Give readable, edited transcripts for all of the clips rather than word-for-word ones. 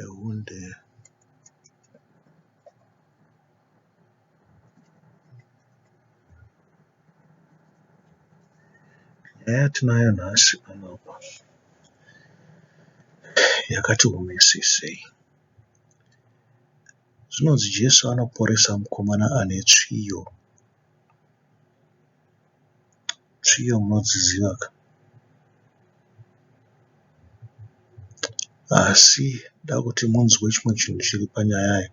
Ehunde. Nyaya yatinayo nhasi panapa yakati omesesei. Zvinonzi Jesu anoporesa mukomana ane tsviyo. Tsviyo munodziziva ka? Asi ndoda kuti munzwe chimwe chinhu chiri panyaya iyi.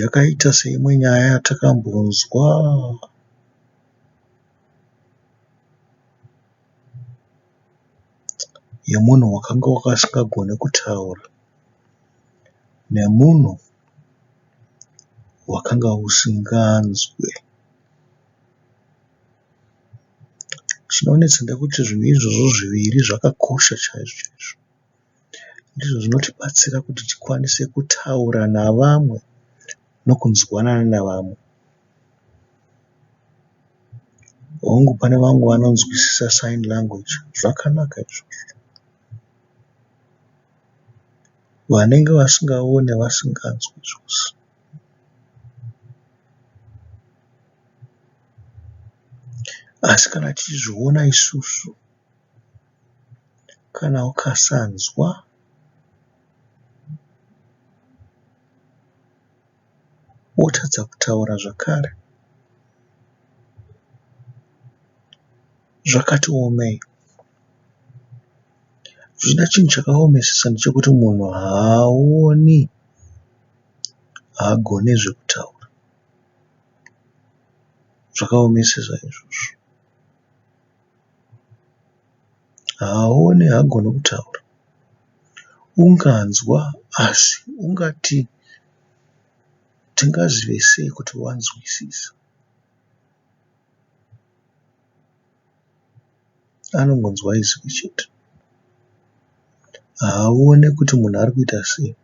Yakaita seimwe nyaya yatakambonzwa yemunhu wakanga asingagone kutaura nemunhu wakanga usinganzwe. Chinonetsa ndekuti zvinhu izvozvo zviviri zvakakosha chaizvo chaizvo. Ndizvo zvinotibatsira kuti tikwanise kutaura navamwe nokunzwanana navamwe. Hongu pane vamwe vanonzwisisa sign language, zvakanaka izvozvo. Vanenge vasingaone vasinganzwi zvose. Asi kana tichizviona isusu, kana ukasanzwa wotadza kutaura zvakare, zvakati omei. Zvichida chinhu chakaomesesa ndechekuti munhu haaoni, haagone zvekutaura. Zvakaomesesa izvozvo. Haaoni, haagoni kutaura. Unganzwa asi ungati tingazive sei kuti wanzwisisa? Anongonzwa izwi chete. Haaone kuti munhu ari kuita sei.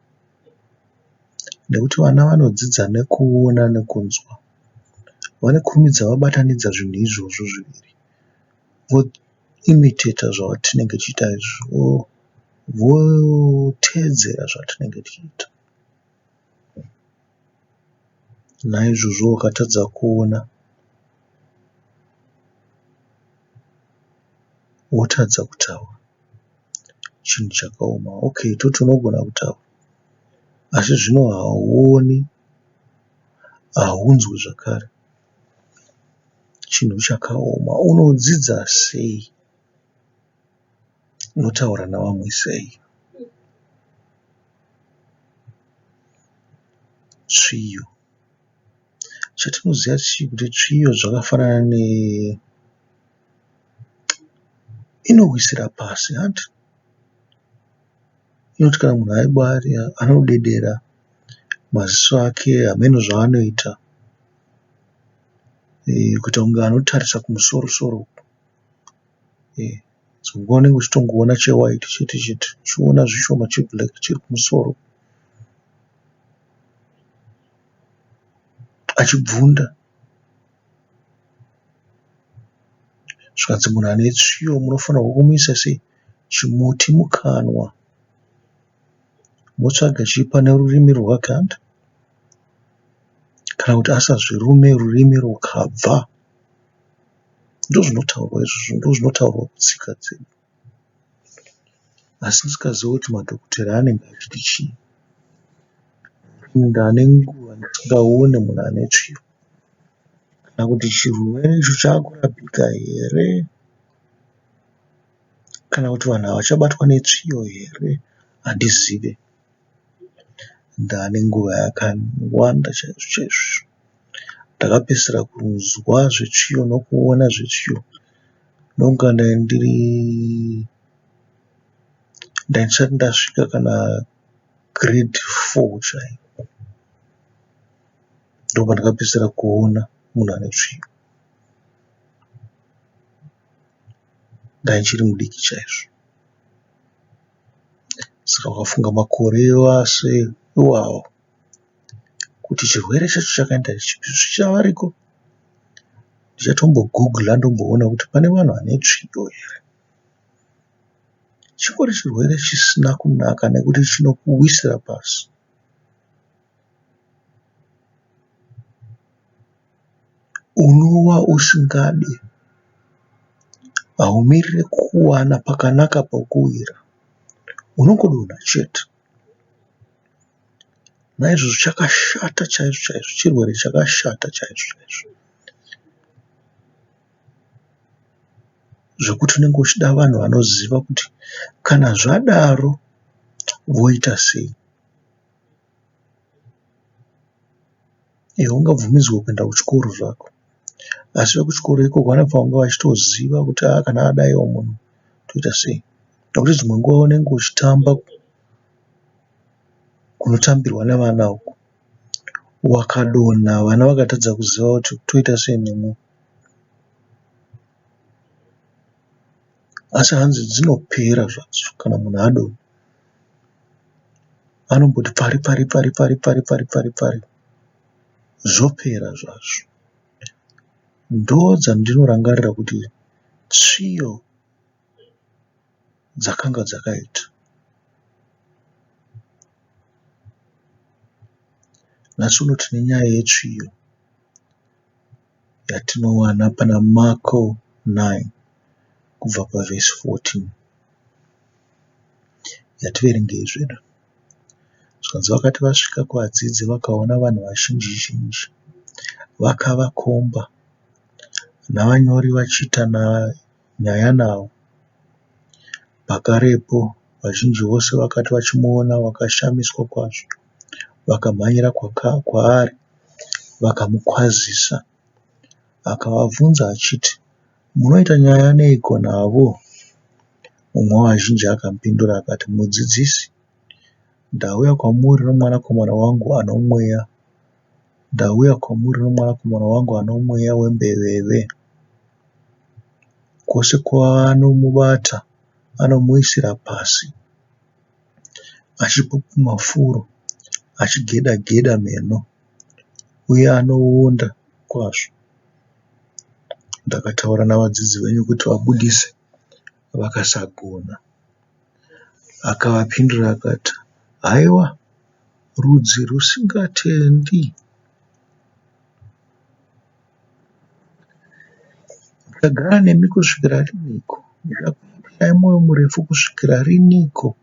Nekuti vana vanodzidza nekuona nekunzwa. Vanokurumidza vabatanidza zvinhu izvozvo zviviri voimiteta zvatinenge tichiita izvo voteedzera zvatinenge tichiita. Naizvozvo ukatadza kuona wotadza kutaura chinhu chakaoma. Okay toti unogona kutaura asi zvino hauoni haunzwi zvakare chinhu chakaoma. Unodzidza sei? Unotaura navamwe sei? Tsviyo. Chatinoziva chii kuti tsviyo zvakafanana ne inowisira pasi hanti? Inoti kana munhu aibaya anodedera maziso ake hameno zvaanoita kuita kunge anotarisa kumusoro soro. Dzimwe nguva unenge uchitongoona chewaiti chete chete uchiona zvishoma chebhureki chiri kumusoro achibvunda. Zvikanzi munhu ane tsviyo munofanirwa kumuisa sei chimuti mukanwa motsvaga chii pane rurimi rwake hanti kana kuti asazvirume rurimi rukabva. Ndozvinotaurwa izvozvo ndozvinotaurwa kutsika dzedu. Asi ndisikazivi kuti madhokotera anenge achiti chii. Ndane nguva ndisingaone munhu ane tsviyo. Kana kuti chirwere icho chakurapika here? Kana kuti vanhu havachabatwa netsviyo here? Handizive. Ndane nguva yakawanda chaizvo chaizvo. Ndakapedzisira kunzwa zvetsviyo nokuona zvetsviyo ndokunga ndiri ndisati ndasvika kana grade 4 chaiyo. Ndopandakapedzisira kuona munhu ane tsviyo. Ndaichiri mudiki chaizvo. Saka ukafunga makore ase iwawo kuti chirwere chacho chakaenda zvichavariko ndichatombogugula ndomboona kuti pane vanhu vane tsviyo here. Chingori chirwere chisina kunaka nekuti chinokuwisira pasi. Unowa usingade, haumirire kuwana pakanaka pokuwira, unongodonha chete. Naizvozvo chakashata chaizvo chaizvo, chirwere chakashata chaizvo chaizvo. Zvekuti unenge uchida vanhu vanoziva kuti kana zvadaro voita sei. Iwe ungabvumidzwe kuenda kuchikoro zvako asi vekuchikoro ikoko vanofanira kunge vachitoziva kuti aa kana adaiwo munhu toita sei nekuti dzimwe nguva unenge uchitamba kunotambirwa nevana uku wakadonha vana vakatadza kuziva kuti toita sei nemunhu asi hanzi dzinopera zvadzo kana munhu adonha anomboti pfari pfari pfari pfari pfari pfari pfari pfari zvopera zvazvo. Ndodzandinorangarira kuti tsiyo dzakanga dzakaita. Nhasi uno tine nyaya yetsviyo yatinowana pana Marko 9 kubva pavhesi 14. Ngativerengei zvedu. Zvikanzi vakati vasvika kuvadzidzi vakaona vanhu vazhinji zhinji vakavakomba navanyori vachiita nyaya navo. Pakarepo vazhinji vose vakati vachimuona vakashamiswa kwazvo vakamhanyira kwaari vakamukwazisa. Akavabvunza achiti, Munoita nyaya neiko navo? Mumwe wavazhinji akamupindura akati, Mudzidzisi, ndauya kwamuri nomwanakomana wangu anomweya ndauya kwamuri nomwanakomana wangu anomweya wembeveve. Kwose kwaanomubata anomuwisira pasi achipupuma furo achigeda-geda meno uye anoonda kwazvo. Ndakataura navadzidzi venyu kuti vabudise vakasagona. Akavapindura akati, Haiwa, rudzi rusingatendi! Ndichagara nemi kusvikira riniko? Ndichakuitirai mwoyo murefu kusvikira riniko?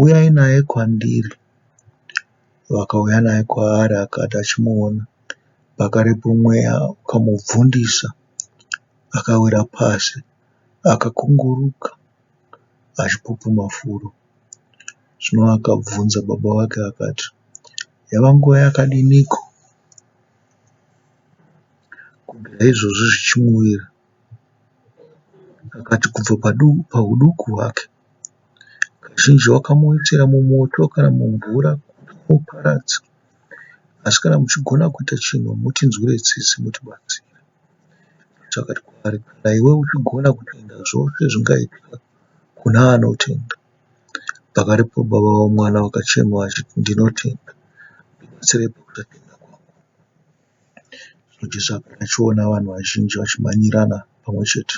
Uyai naye kwandiri. Vakauya naye kwaari akati achimuona, pakarepo mweya ukamubvundisa, akawira pasi akakunguruka achipupuma furo. Zvino akabvunza baba vake akati, Yava nguva yakadiniko kubvira izvozvi zvichimuwira? Akati, Kubva pahuduku hwake. Kazhinji wakamuwisira mumoto kana mumvura kuti umuparadze. Asi kana muchigona kuita chinhu, mutinzwire tsitsi mutibatsire. Jesu akati kwaari, Kana iwe uchigona kutenda, zvose zvingaitika kuna anotenda. Pakarepo baba vomwana vakachema vachiti, Ndinotenda, ndibatsirei pakusatenda kwangu. Zvino Jesu akati achiona vanhu vazhinji vachimhanyirana pamwe chete,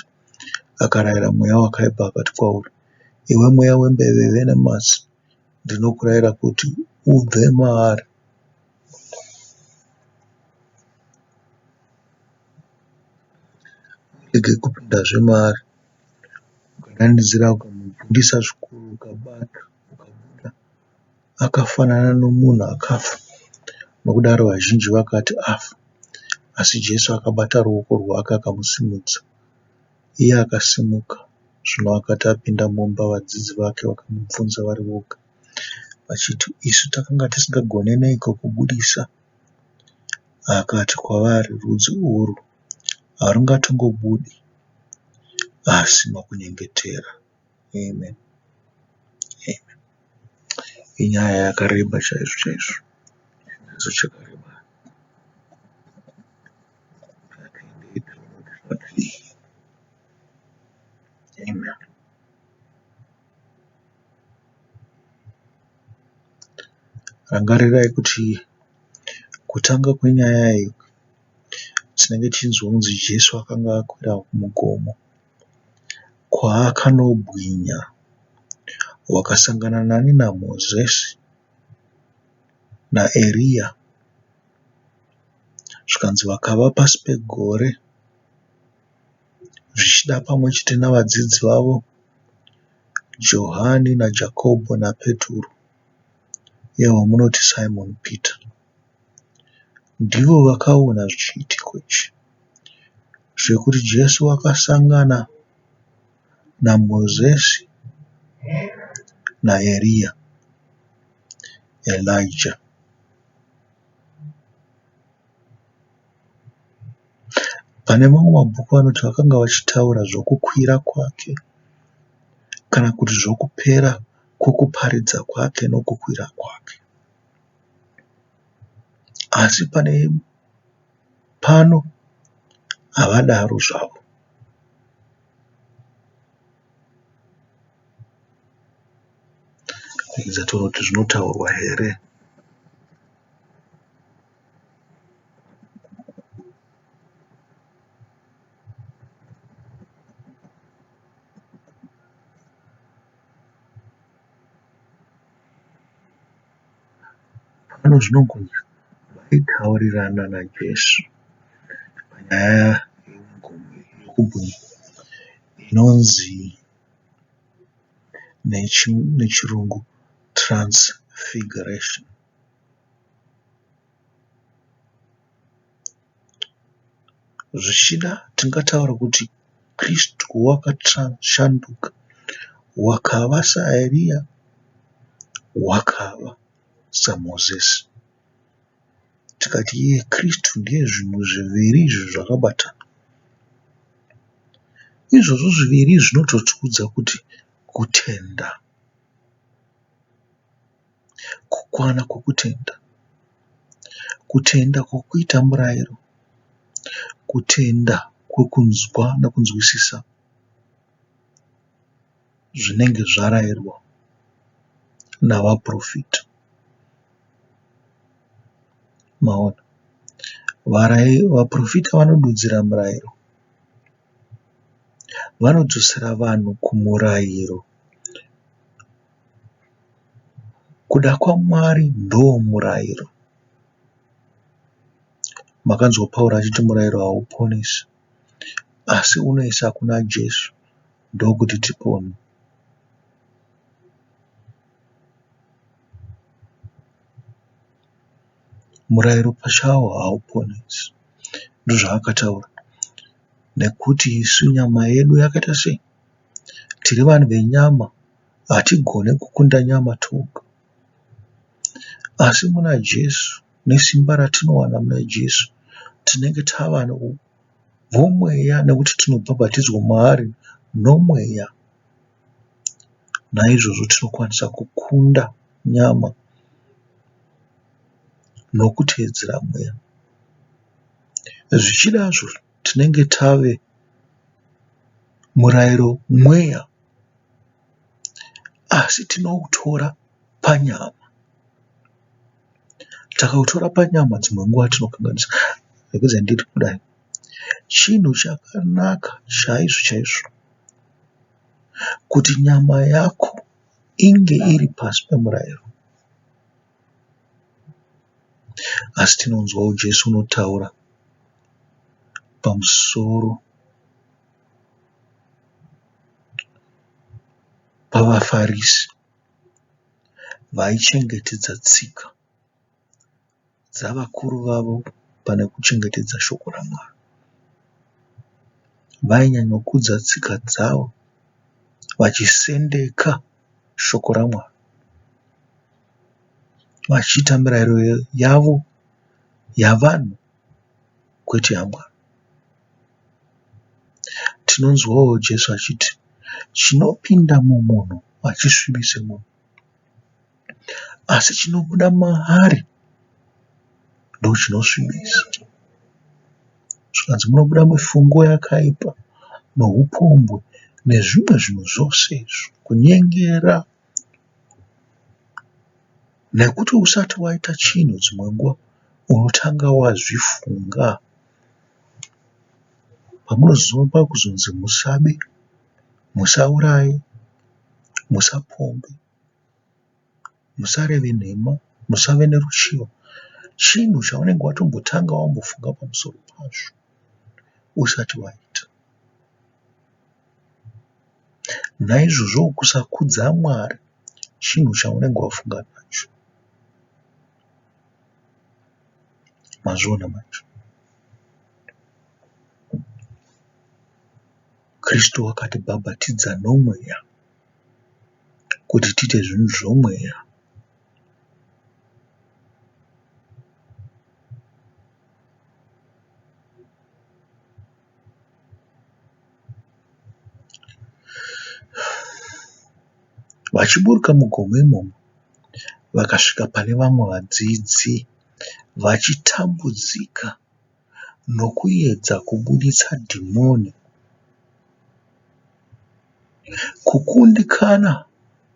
akarayira mweya wakaipa akati kwauri, Iwe mweya wembeveve nematsi, ndinokurayira kuti ubve maari. Urege kupindazve maari. Ukadanidzira ukamubvundisa zvikuru ukabata ukabuda akafanana nomunhu akafa. Nokudaro vazhinji vakati afa. Asi Jesu akabata ruoko rwake akamusimudza. Iye akasimuka. Zvino akati apinda mumba, vadzidzi vake vakamubvunza vari voga vachiti, Isu takanga tisingagone neiko kubudisa? Akati kwavari, Rudzi urwu harungatongobudi asi nokunyengetera. Amen. Amen. Inyaya yakareba chaizvo chaizvo. Chidzidzo chakareba. Amen. Rangarirai kuti kutanga kwenyaya iyi tinenge tichinzwa kunzi Jesu akanga akwira mugomo kwaakanobwinya. Wakasangana nani? NaMozisi naEriya. Zvikanzi vakava pasi pegore zvichida pamwe chete navadzidzi vavo Johani naJakobho naPeturo, iye wamunoti Simon Peter. Ndivo vakaona zvichiitiko ichi zvekuti Jesu wakasangana naMozisi naEriya, Elijah. Pane mamwe mabhuku anoti vakanga vachitaura zvokukwira kwake kana kuti zvokupera kwokuparidza kwake nokukwira kwake. Asi pane pano havadaro zvavo. Regedza tione kuti zvinotaurwa here. Pano zvinongonzi vaitaurirana naJesu panyaya yokubwinya inonzi nechirungu transfiguration. Zvichida tingataura kuti Kristu wakashanduka wakava saEriya, wakava saMozisi. Tikati iye Kristu ndiye zvinhu zviviri izvi zvakabatana. Izvozvo zviviri zvinototiudza kuti kutenda, kukwana kwokutenda, kutenda kwokuita murayiro, kutenda kwokunzwa nokunzwisisa zvinenge zvarayirwa navaprofita. Maona, vaprofita vanodudzira murayiro, vanodzosera vanhu kumurayiro. Kuda kwaMwari ndomurayiro. Makanzwa Pauro achiti murayiro hauponesi asi unoisa kuna Jesu ndokuti tipone. Murayiro pachawo hauponesi ndozvaakataura nekuti isu nyama yedu yakaita sei? Tiri vanhu venyama hatigone kukunda nyama toga. Asi muna Jesu nesimba ratinowana muna Jesu tinenge tava vomweya nekuti tinobhabhatidzwa maari nomweya. Naizvozvo tinokwanisa kukunda nyama nokuteedzera mweya. Zvichidazvo tinenge tave murayiro mweya asi tinoutora panyama. Takautora panyama dzimwe nguva tinokanganisa. Regedza nditi kudai, chinhu chakanaka chaizvo chaizvo kuti nyama yako inge iri pasi pemurayiro. Asi tinonzwawo Jesu unotaura pamusoro pavaFarisi vaichengetedza tsika dzavakuru vavo pane kuchengetedza shoko raMwari. Vainyanyokudza tsika dzavo vachisendeka shoko raMwari, vachiita mirayiro yavo yavanhu kwete yaMwari. Tinonzwawo Jesu achiti chinopinda mumunhu hachisvibise munhu asi chinobuda maari ndochinosvibisa. Zvikanzi munobuda mifungo yakaipa noupombwe nezvimwe zvinhu zvose izvo, kunyengera nekuti usati waita chinhu dzimwe nguva unotanga wazvifunga. Pamunozopa kuzonzi musabe, musauraye. Musapombe, musareve nhema, musave neruchiva. Chinhu chaunenge watombotanga wambofunga pamusoro pazvo usati waita. Naizvozvo kusakudza Mwari chinhu chaunenge wafunga nacho. Mazviona manje? Kristu wakatibhabhatidza nomweya kuti tiite zvinhu zvomweya. Vachiburuka mugomo imomo vakasvika pane vamwe vadzidzi vachitambudzika nokuedza kubuditsa dhimoni. Kukundikana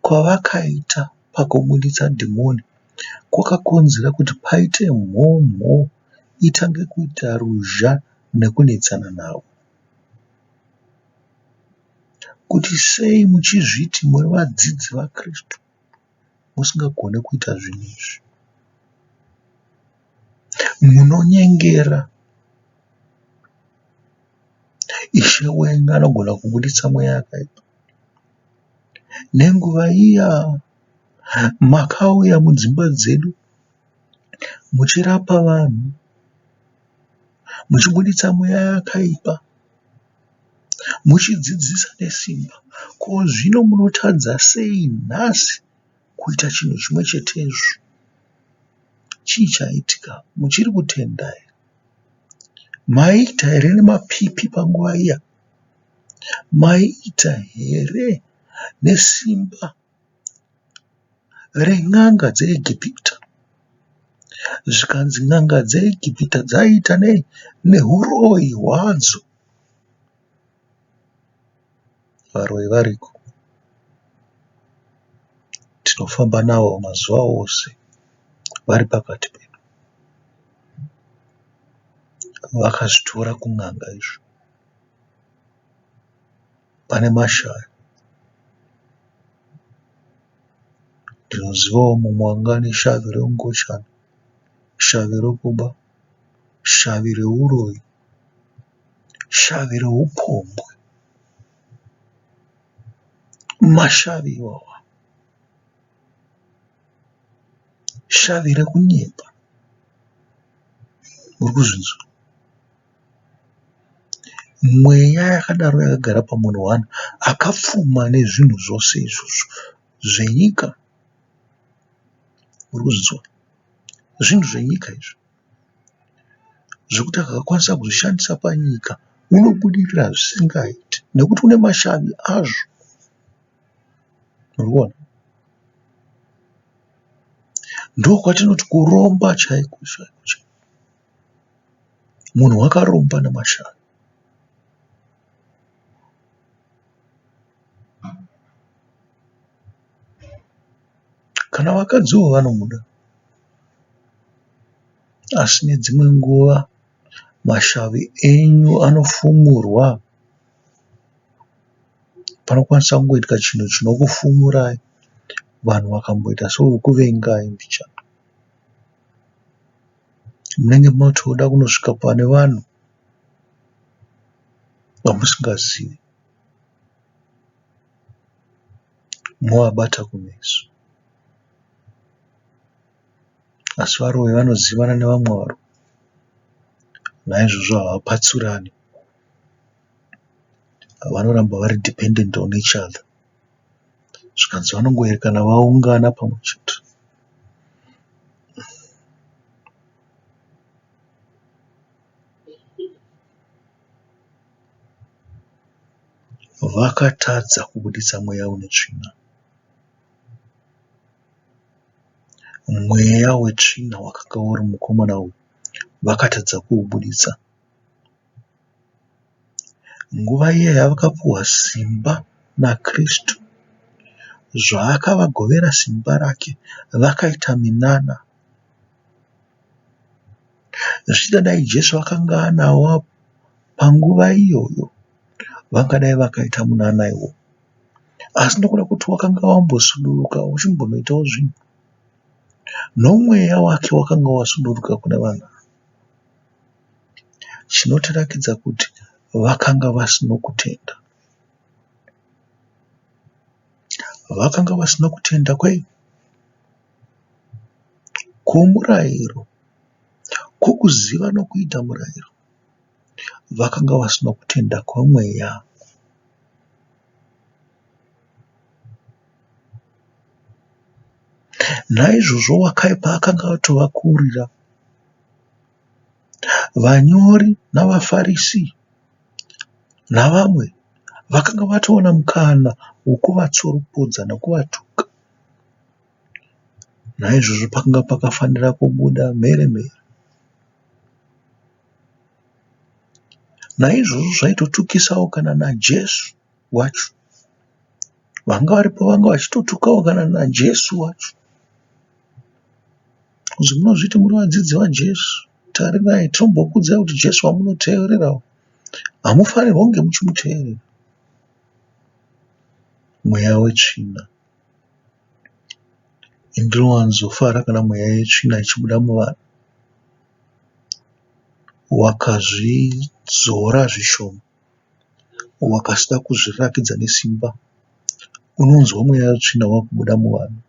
kwavakaita pakubuditsa dhimoni kwakakonzera kuti paite mhomho itange kuita ruzha nekunetsana navo. Kuti sei muchizviti muri vadzidzi vaKristu musingagone kuita zvinhu izvi? Munonyengera. Ishe wenyu anogona kubuditsa mweya yakaipa. Nenguva iya makauya mudzimba dzedu muchirapa vanhu, muchibuditsa mweya yakaipa, muchidzidzisa nesimba. Ko zvino munotadza sei nhasi kuita chinhu chimwe chetezvo? Chii chaitika? Muchiri kutenda here? Maiita here nemapipi panguva iya? Maiita here nesimba ren'anga dzeEgipita? Zvikanzi n'anga dzeEgipita dzaiita nei? Nehuroyi hwadzo. Varoyi variko. Tinofamba navo mazuva ose vari pakati pedu. Vakazvitora kun'anga izvo. Pane mashavi. Ndinozivawo mumwe anga ane shavi reungochani, shavi rekuba, shavi reuroyi, shavi reupombwe. Mashavi iwawa. Shavi rekunyepa. Muri kuzvinzwa? Mweya yakadaro yakagara pamunhu one akapfuma nezvinhu zvose izvozvo zvenyika. Muri kuzvinzwa? Zvinhu zvenyika izvi zvekuti akakwanisa kuzvishandisa panyika unobudirira zvisingaiti nekuti une mashavi azvo. Muri kuona? Ndokwatinoti kuromba chaiko chaiko chaiko. Munhu wakaromba nemashavi. Kana vakadziwo vanomuda asi nedzimwe nguva mashavi enyu anofumurwa. Panokwanisa kungoitika chinhu chinokufumurai vanhu vakamboita sevekuvengai mbichana. Munenge matoda kunosvika pane vanhu vamusingazivi movabata kumeso. Asi varoyi vanozivana nevamwe varoyi naizvozvo havapatsurani. Vanoramba vari dependent on each other. Zvikanzi vanongoerekana vaungana pamwe chete. Vakatadza kubuditsa mweya une tsvina. Mweya wetsvina wakanga uri mukomana uyu vakatadza kuubuditsa. Nguva iya yavakapuhwa simba naKristu, zvaakavagovera simba rake vakaita minana. Zvichida dai Jesu akanga anawo panguva iyoyo vangadai vakaita munana iwowo. Asi nokuda kwekuti wakanga wambosuduruka uchimbonoitawo zvinhu, nomweya wake wakanga wasuduruka kune vanhu ava. Chinotirakidza kuti vakanga vasino kutenda. Vakanga vasina kutenda kwei? Kwomurayiro, kwokuziva nokuita murayiro. Vakanga vasina kutenda kwomweya. Naizvozvo wakaipa akanga atovakurira. Vanyori navaFarisi navamwe vakanga vatowana mukana wokuvatsoropodza nokuvatuka. Naizvozvo pakanga pakafanira kubuda mheremhere. Naizvozvo zvaitotukisawo kana naJesu wacho. Vanga varipo vanga vachitotukawo kana naJesu wacho. Kunzi munozviti muri vadzidzi vaJesu, tarirai tinombokuudzai kuti Jesu wamunoteerera hamufanirwa kunge muchimuteerera. Mweya wetsvina. Ndinowanzofara kana mweya yetsvina ichibuda muvanhu. Wakazvidzora zvishoma wakasida kuzvirakidza nesimba unonzwa mweya wetsvina wakubuda muvanhu.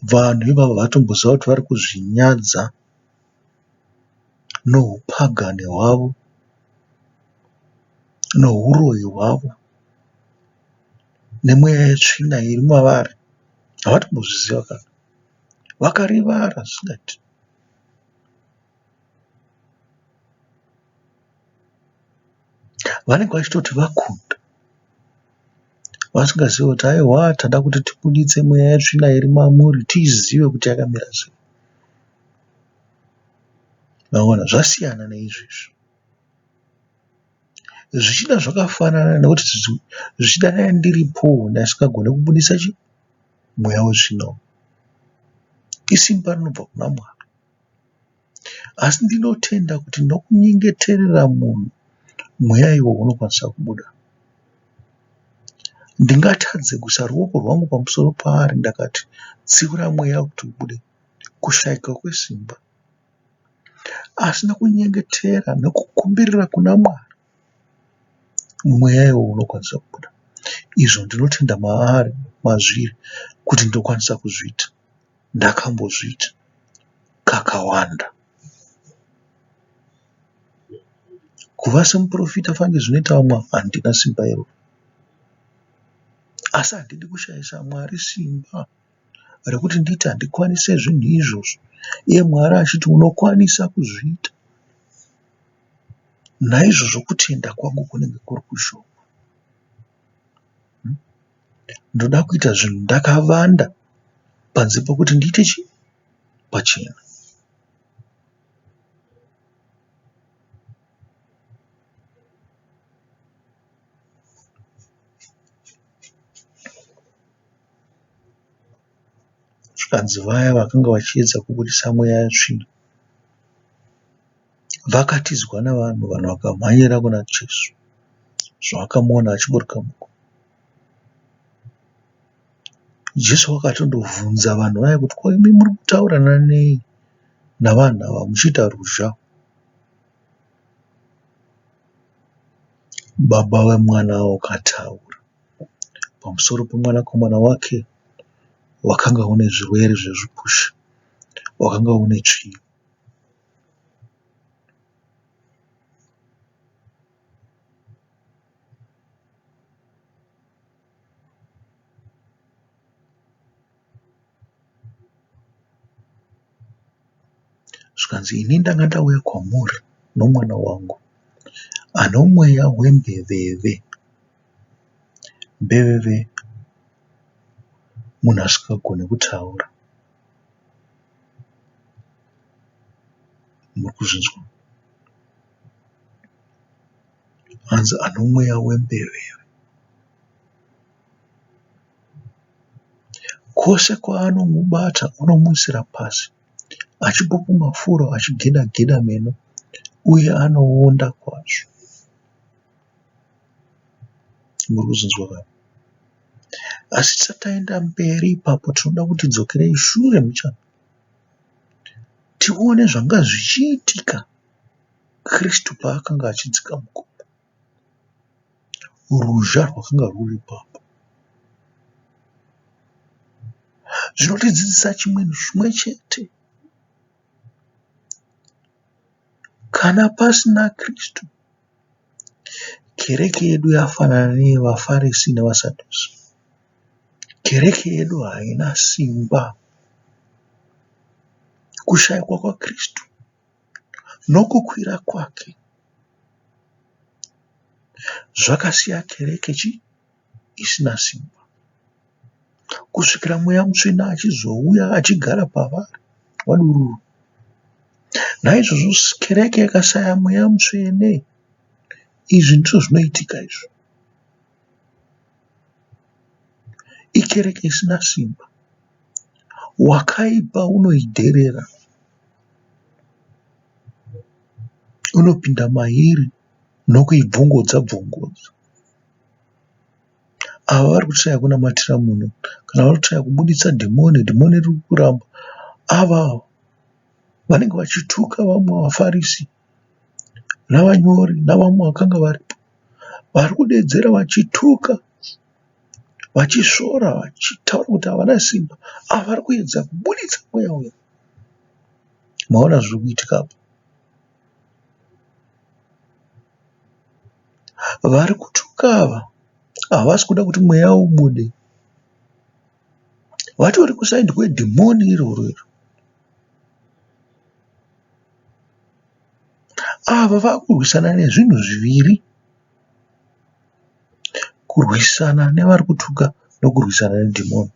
Vanhu ivava havatomboziva kuti vari kuzvinyadza nohupagani hwavo nohuroyi hwavo nemweya yetsvina iri mavari. Havatombozviziva kana. Vakarivara zvisingaiti. Vanenge vachitoti vakunda vasingazive kuti aiwa tada kuti tibuditse mweya yetsvina iri mamuri tiizive kuti yakamira sei. Maona zvasiyana neizvezvi. Zvichida zvakafanana nekuti zvichida dai ndiripowo ndasingagone kubudisa chi mweya wetsvina uyu. Isimba rinobva kuna Mwari. Asi ndinotenda kuti nokunyengeterera munhu mweya iwowo unokwanisa kubuda. Ndingatadze kuisa ruoko rwangu pamusoro paari ndakati tsiura mweya kuti ubude. Kushaikwa kwesimba. Asi nokunyengetera nokukumbirira kuna Mwari mweya iwowo unokwanisa kubuda. Izvo ndinotenda maari mazviri kuti ndinokwanisa kuzviita. Ndakambozviita kakawanda. Kuva semuporofita fanike zvinoita vamwe handina simba iroro. Asi handidi kushaisa Mwari simba rekuti nditi handikwanise zvinhu izvozvo iye Mwari achiti unokwanisa kuzviita. Naizvozvo kutenda kwangu kunenge kuri kushoma. Ndoda kuita zvinhu ndakavanda panze pekuti ndiite chii? Pachena. Zvikanzi vaya vakanga vachiedza kubudisa mweya yetsvina vakatizwa navanhu, vanhu vakamhanyira kuna Jesu zvavakamuona achiburuka mugwa. Jesu wakatondobvunza vanhu vaya kuti ko imi muri kutaurirana nei navanhu ava muchiita ruzha? Baba vemwana vakataura pamusoro pemwanakomana wake wakanga une zvirwere zvezvipushi, wakanga une tsvina. Zvikanzi ini ndanga ndauya kwamuri nomwana wangu anomweya wembeveve. Mbeveve munhu asingagoni kutaura. Murikuzvinzwa? Hanzi anomweya wembeveve. Kwose kwaanomubata unomuwisira pasi achipupuma furo achigeda geda meno uye anoonda kwazvo. Muri kuzvinzwa ka? Asi tisati taenda mberi ipapo tinoda kuti tidzokerei shure mbichana tione zvanga zvichiitika Kristu paakanga achidzika mugomo. Ruzha rwakanga rwuri ipapo. Zvinotidzidzisa chimwe zvimwe chete. Kana pasina Kristu, kereke yedu yafanana neyevaFarisi nevaSadhusi. Kereke yedu haina simba. Kushaikwa kwaKristu nokukwira kwake zvakasiya kereke chi isina simba kusvikira Mweya Mutsvene achizouya achigara pavari wadururwa. Naizvozvo kereke ikasaya Mweya Mutsvene, izvi ndizvo zvinoitika izvi. Ikereke isina simba. Wakaipa unoidherera. Unopinda mairi nokuibvongodza bvongodza. Ava vari kutraya kunamatira munhu kana vari kutraya kubuditsa dhimoni, dhimoni riri kuramba. Ava vanenge vachituka vamwe vaFarisi navanyori navamwe vakanga varipo. Vari kudedzera vachituka, vachisvora, vachitaura kuti havana simba. Ava vari kuedza kubuditsa mweya uya. Maona zviri kuitika apa? Vari kutuka ava havasi kuda kuti mweya ubude. Vatori kusaidhi kwedhimoni iroro iro. Ava vakurwisana nezvinhu zviviri. Kurwisana nevari kutuka nokurwisana nedhimoni.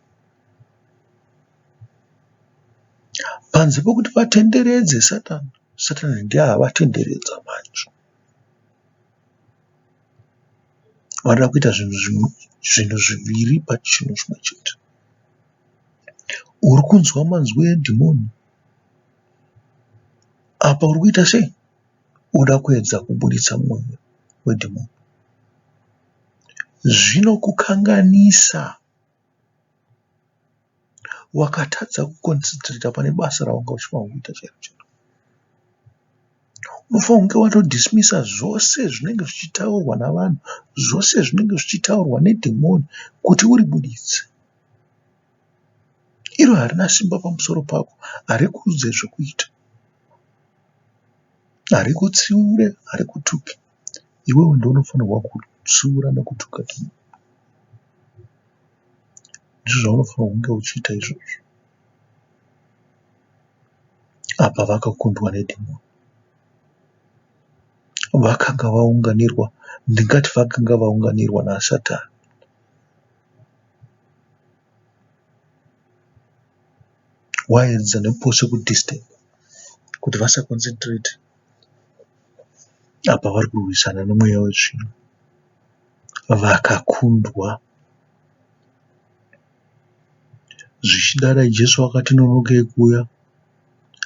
Panze pekuti vatenderedze Satani, Satani ndiye avatenderedza manje. Vanoda kuita zvinhu zviviri pachinhu chimwe chete. Uri kunzwa manzwi edhimoni apa uri kuita sei? Unoda kuedza kuburitsa mweya wedhimoni. Zvinokukanganisa. Wakatadza kuconcentrator pane basa rawanga uchifanirwa kuita chairo chairo. Unofanirwa kunge watodhismisa zvose zvinenge zvichitaurwa navanhu, zvose zvinenge zvichitaurwa nedhimoni kuti uribuditse. Iro harina simba pamusoro pako, harikuudze zvekuita, harikutsiure, harikutuke. Iwewe ndiwe unofanirwa kutsiura nekutuka dhimoni. Ndizvo zvaunofanirwa kunge uchiita izvozvo. Apa vakakundwa nedhimoni. Vakanga vaunganirwa, ndingati vakanga vaunganirwa naSatani. Waiedza nepose kudisturb kuti vasaconcentrate. Apa vari kurwisana nemweya wetsvina. Vakakundwa. Zvichida dai Jesu akati nonokei kuuya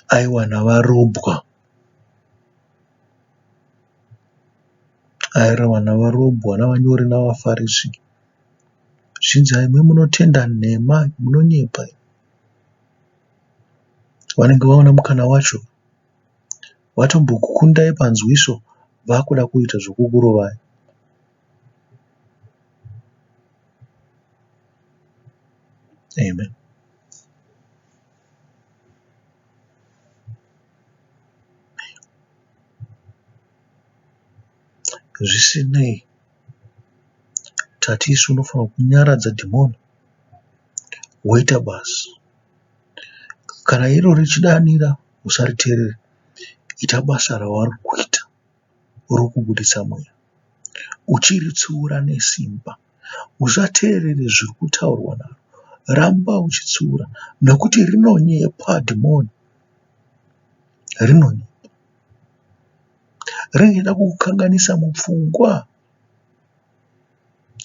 aiwana varobwa. Aiwana varobwa navanyori navaFarisi. Zvichinzi imi munotenda nhema, munonyepa. Vanenge vaona mukana wacho vatombokukundai panzwiso vakuda kuita zvekukurovai. Amen. Zvisinei, tati isu unofanirwa kunyaradza dhimoni woita basa. Kana iro richidanira usariteerere, ita basa rauri kuita rokubuditsa mweya uchiritsiura nesimba. Usateerere zviri kutaurwa naro, ramba uchitsiura nekuti rinonyepa dhimoni, rinonyepa. Rinenge richida kukukanganisa mupfungwa.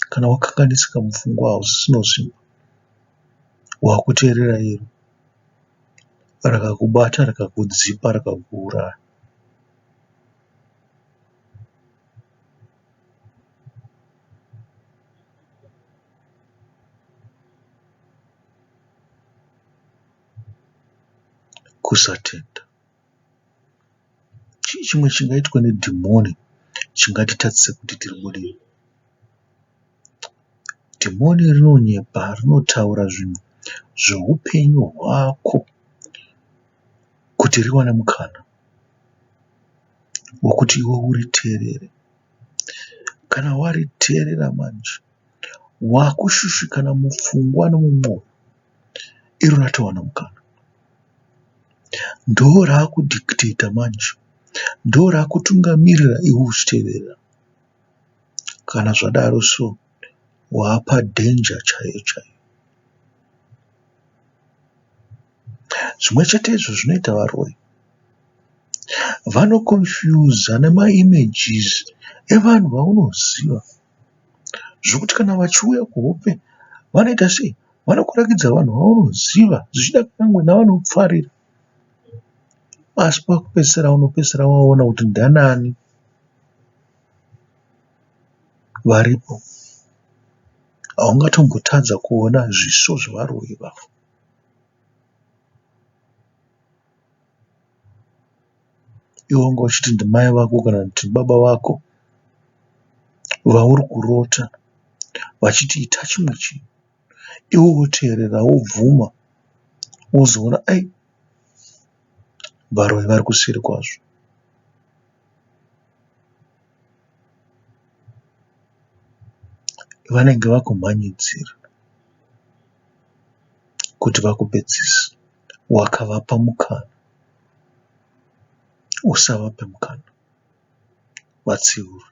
Kana wakanganisika mupfungwa hausisina simba, wakuteerera iro rakakubata rikakudzipa rikakuuraya. Kusatenda. Chii chimwe chingaitwa nedhimoni chingatitadzise kuti tiribude? Dhimoni rinonyepa, rinotaura zvinhu zveupenyu hwako kuti riwane mukana wekuti iwe uriteerere. Kana wariteerera manje, wakushushikana mupfungwa nomumwoyo, iro ratowana mukana. Ndoraakudhikiteta manje, ndorakutungamirira iwe uchiteverera. Kana zvadaro so, waapadhenja chaiyo chaiyo. Zvimwe chete izvo zvinoita varoyi. Vanokonfiyuza nemaimages evanhu vaunoziva zvekuti kana vachiuya kuhope vanoita sei? Vanokurakidza vanhu vaunoziva zvichida kunyangwe navanokufarira asi pakupedzisira unopedzisira waona kuti ndanani varipo. Haungatombotadza kuona zviso zvevaroyi ivavo. Iwe wanga uchiti ndimai vako kana kuti ndibaba vako vauri kurota vachiti ita chimwe chinhu. Iwe woteerera wobvuma wozoona ai varoyi vari kuseri kwazvo. Vanenge vakumhanyidzira kuti vakupedzise. Wakavapa mukana. Usavape mukana. Vatsiure.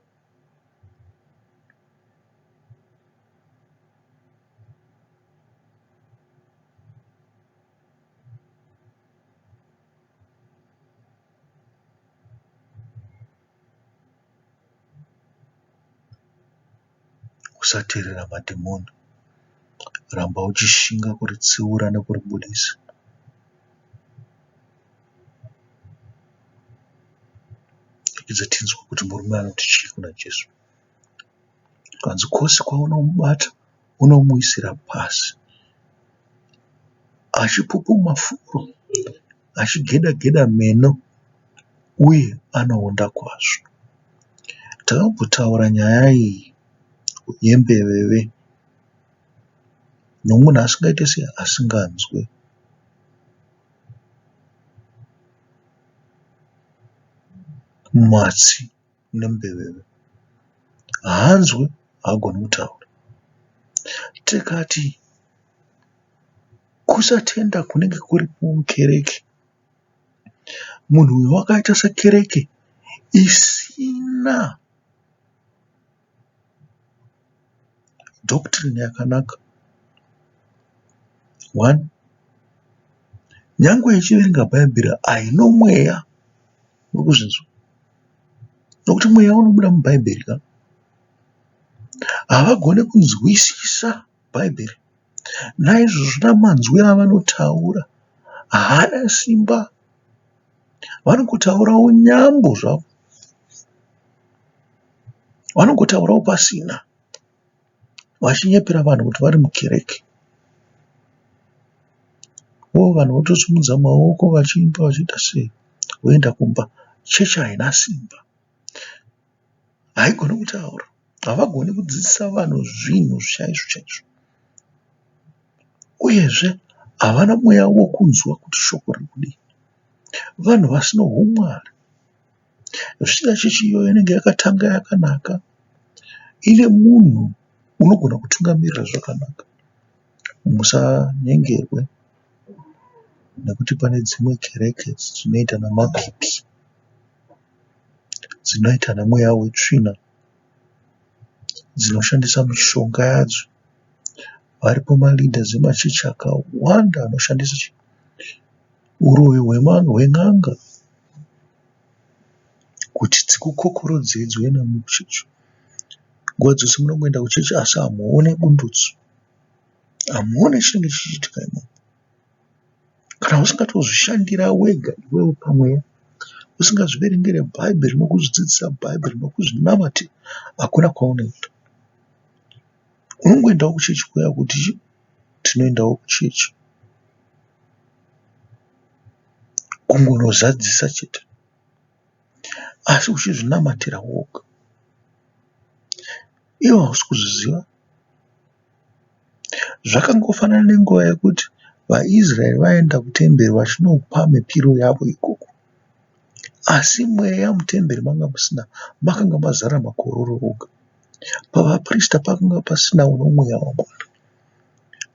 Usateerera madhimoni. Ramba uchishinga kuritsiura nekuribudisa. Regedza tinzwe kuti murume anoti chii kuna Jesu. Zvikanzi kwose kwaunomubata unomuwisira pasi achipupuma furo achigeda geda meno uye anoonda kwazvo. Takambotaura nyaya iyi yembeveve nomunhu asingaite sei asinganzwe. Matsi nembeveve. Haanzwe haagoni kutaura. Tikati kusatenda kunenge kuri mukereke. Munhu uyu wakaita sekereke isina doctrine yakanaka. One, nyangwe ichiverenga bhaibheri haina mweya. Uri kuzvinzwa? Nokuti mweya unobuda mubhaibheri ka. Havagone kunzwisisa bhaibheri. Naizvozvo namanzwi avanotaura haana simba. Vanongotaurawo nyambo zvavo. Vanongotaurawo pasina vachinyepera vanhu kuti vari mukereke. Wo vanhu votosimudza maoko vachiimba vachiita sei voenda kumba. Chechi haina simba. Haigoni kutaura. Havagoni kudzidzisa vanhu zvinhu chaizvo chaizvo. Uyezve havana mweya wokunzwa kuti shoko riri kudii. Vanhu vasina humwari. Zvichida chechi iyoyo inenge yakatanga yakanaka ine munhu unogona kutungamirira zvakanaka. Musanyengerwe nekuti pane dzimwe kereke dzinoita namapipi. Dzinoita nemweya wetsvina. Dzinoshandisa mishonga yadzo. Varipo maleaders emachechi akawanda anoshandisa huroyi hwen'anga kuti dzikukokorodzei dziuye nemi kuchechi. Nguva dzose munongoenda kuchechi asi hamuone bundutso. Hamuone chinenge chichiitika imomo. Kana usingatozvishandira wega iwewe pamweya, usingazviverengere bhaibheri nokuzvidzidzisa bhaibheri nokuzvinamatira hakuna kwaunoenda. Unongoendawo kuchechi kuya kuti tinoendawo kuchechi. Kungonozadzisa chete. Asi uchizvinamatira woga. Iwe hausi kuzviziva. Zvakangofanana nenguva yekuti vaIsraeri vaienda kutemberi vachinopa mipiro yavo ikoko. Asi mweya mutemberi manga musina, makanga mazara makororo oga. Pavaprista pakanga pasina unomweya waMwari.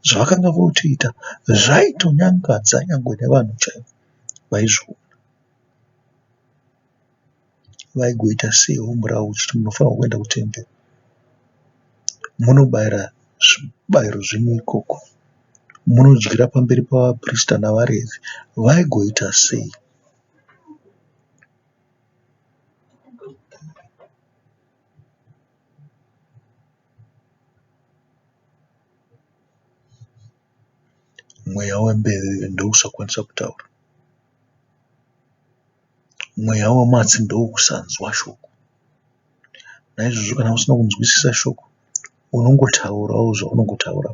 Zvavakanga votoita zvaitonyangadza nyangwe nevanhu chaivo vaizviona. Vaigoita seiwo murau uchiti munofanirwa kuenda kutemberi munobayira zvibayiro zvenyu ikoko munodyira pamberi pavaprista navaRevhi vaigoita sei? Mweya wembeveve ndousakwanisa kutaura. Mweya wematsi ndokusanzwa shoko. Naizvozvo kana usina kunzwisisa shoko, unongotaurawo zvaunongotaura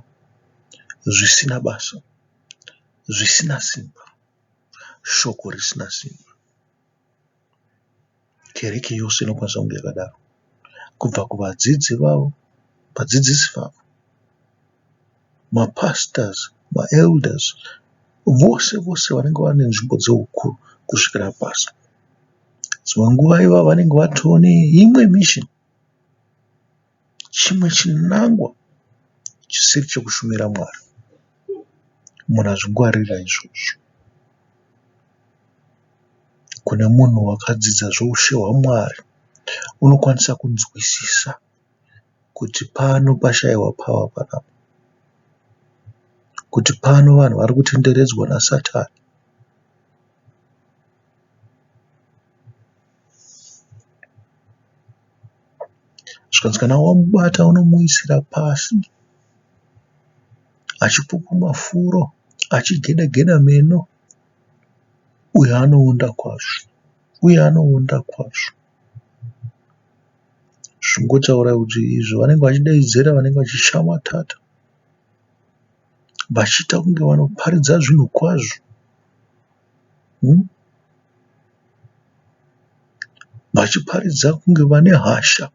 zvisina basa, zvisina simba, shoko risina simba. Kereke yose inokwanisa kunge yakadaro, kubva kuvadzidzi vavo, vadzidzisi vavo, mapastors, maelders, vose vose vanenge vane nzvimbo dzeukuru kusvikira pasi. Dzimwe nguva ivavo vanenge vatoo neimwe mission, chimwe chinangwa chisiri chekushumira Mwari. Munhu azvingwarira izvozvo. Kune munhu wakadzidza zveushe hwaMwari unokwanisa kunzwisisa kuti pano pashaiwa power panapa, kuti pano vanhu vari kutenderedzwa nasatani. Zvikanzi kana wamubata unomuwisira pasi achipupuma furo achigeda geda meno uyo anoonda kwazvo uye anoonda kwazvo. Zvingotaura kuti izvo vanenge vachidaidzira vanenge vachishamatata vachiita kunge vanoparidza zvinhu kwazvo. Vachiparidza kunge vane hasha,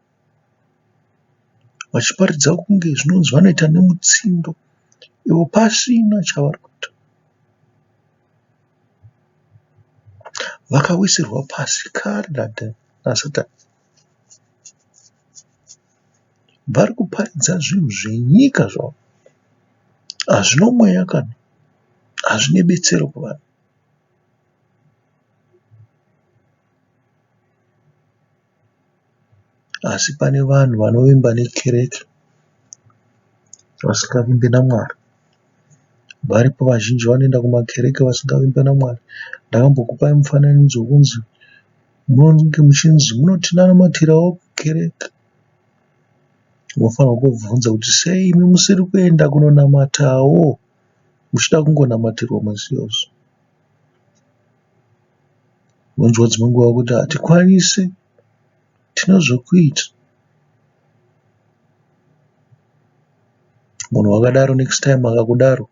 vachiparidza kunge zvinonzi vanoita nemutsindo ivo pasina chavari kuita. Vakawisirwa pasi kare naSatani. Vari kuparidza zvinhu zvenyika zvavo. Hazvina mweya kana, hazvina betsero kuvanhu. Asi pane vanhu vanovimba nekereke vasingavimbi naMwari. Varipo vazhinji vanoenda kumakereke vasingavimbi naMwari. Ndakambokupai mufananidzo wekunzi munenge muchinzi munotinamatirawo kukereke. Unofanirwa kubvunza kuti sei imi musiri kuenda kunonamatawo muchida kungonamatirwa misi yose. Unonzwa dzimwe nguva kuti hatikwanisi tine zvekuita. Munhu wakadaro next time akakudaro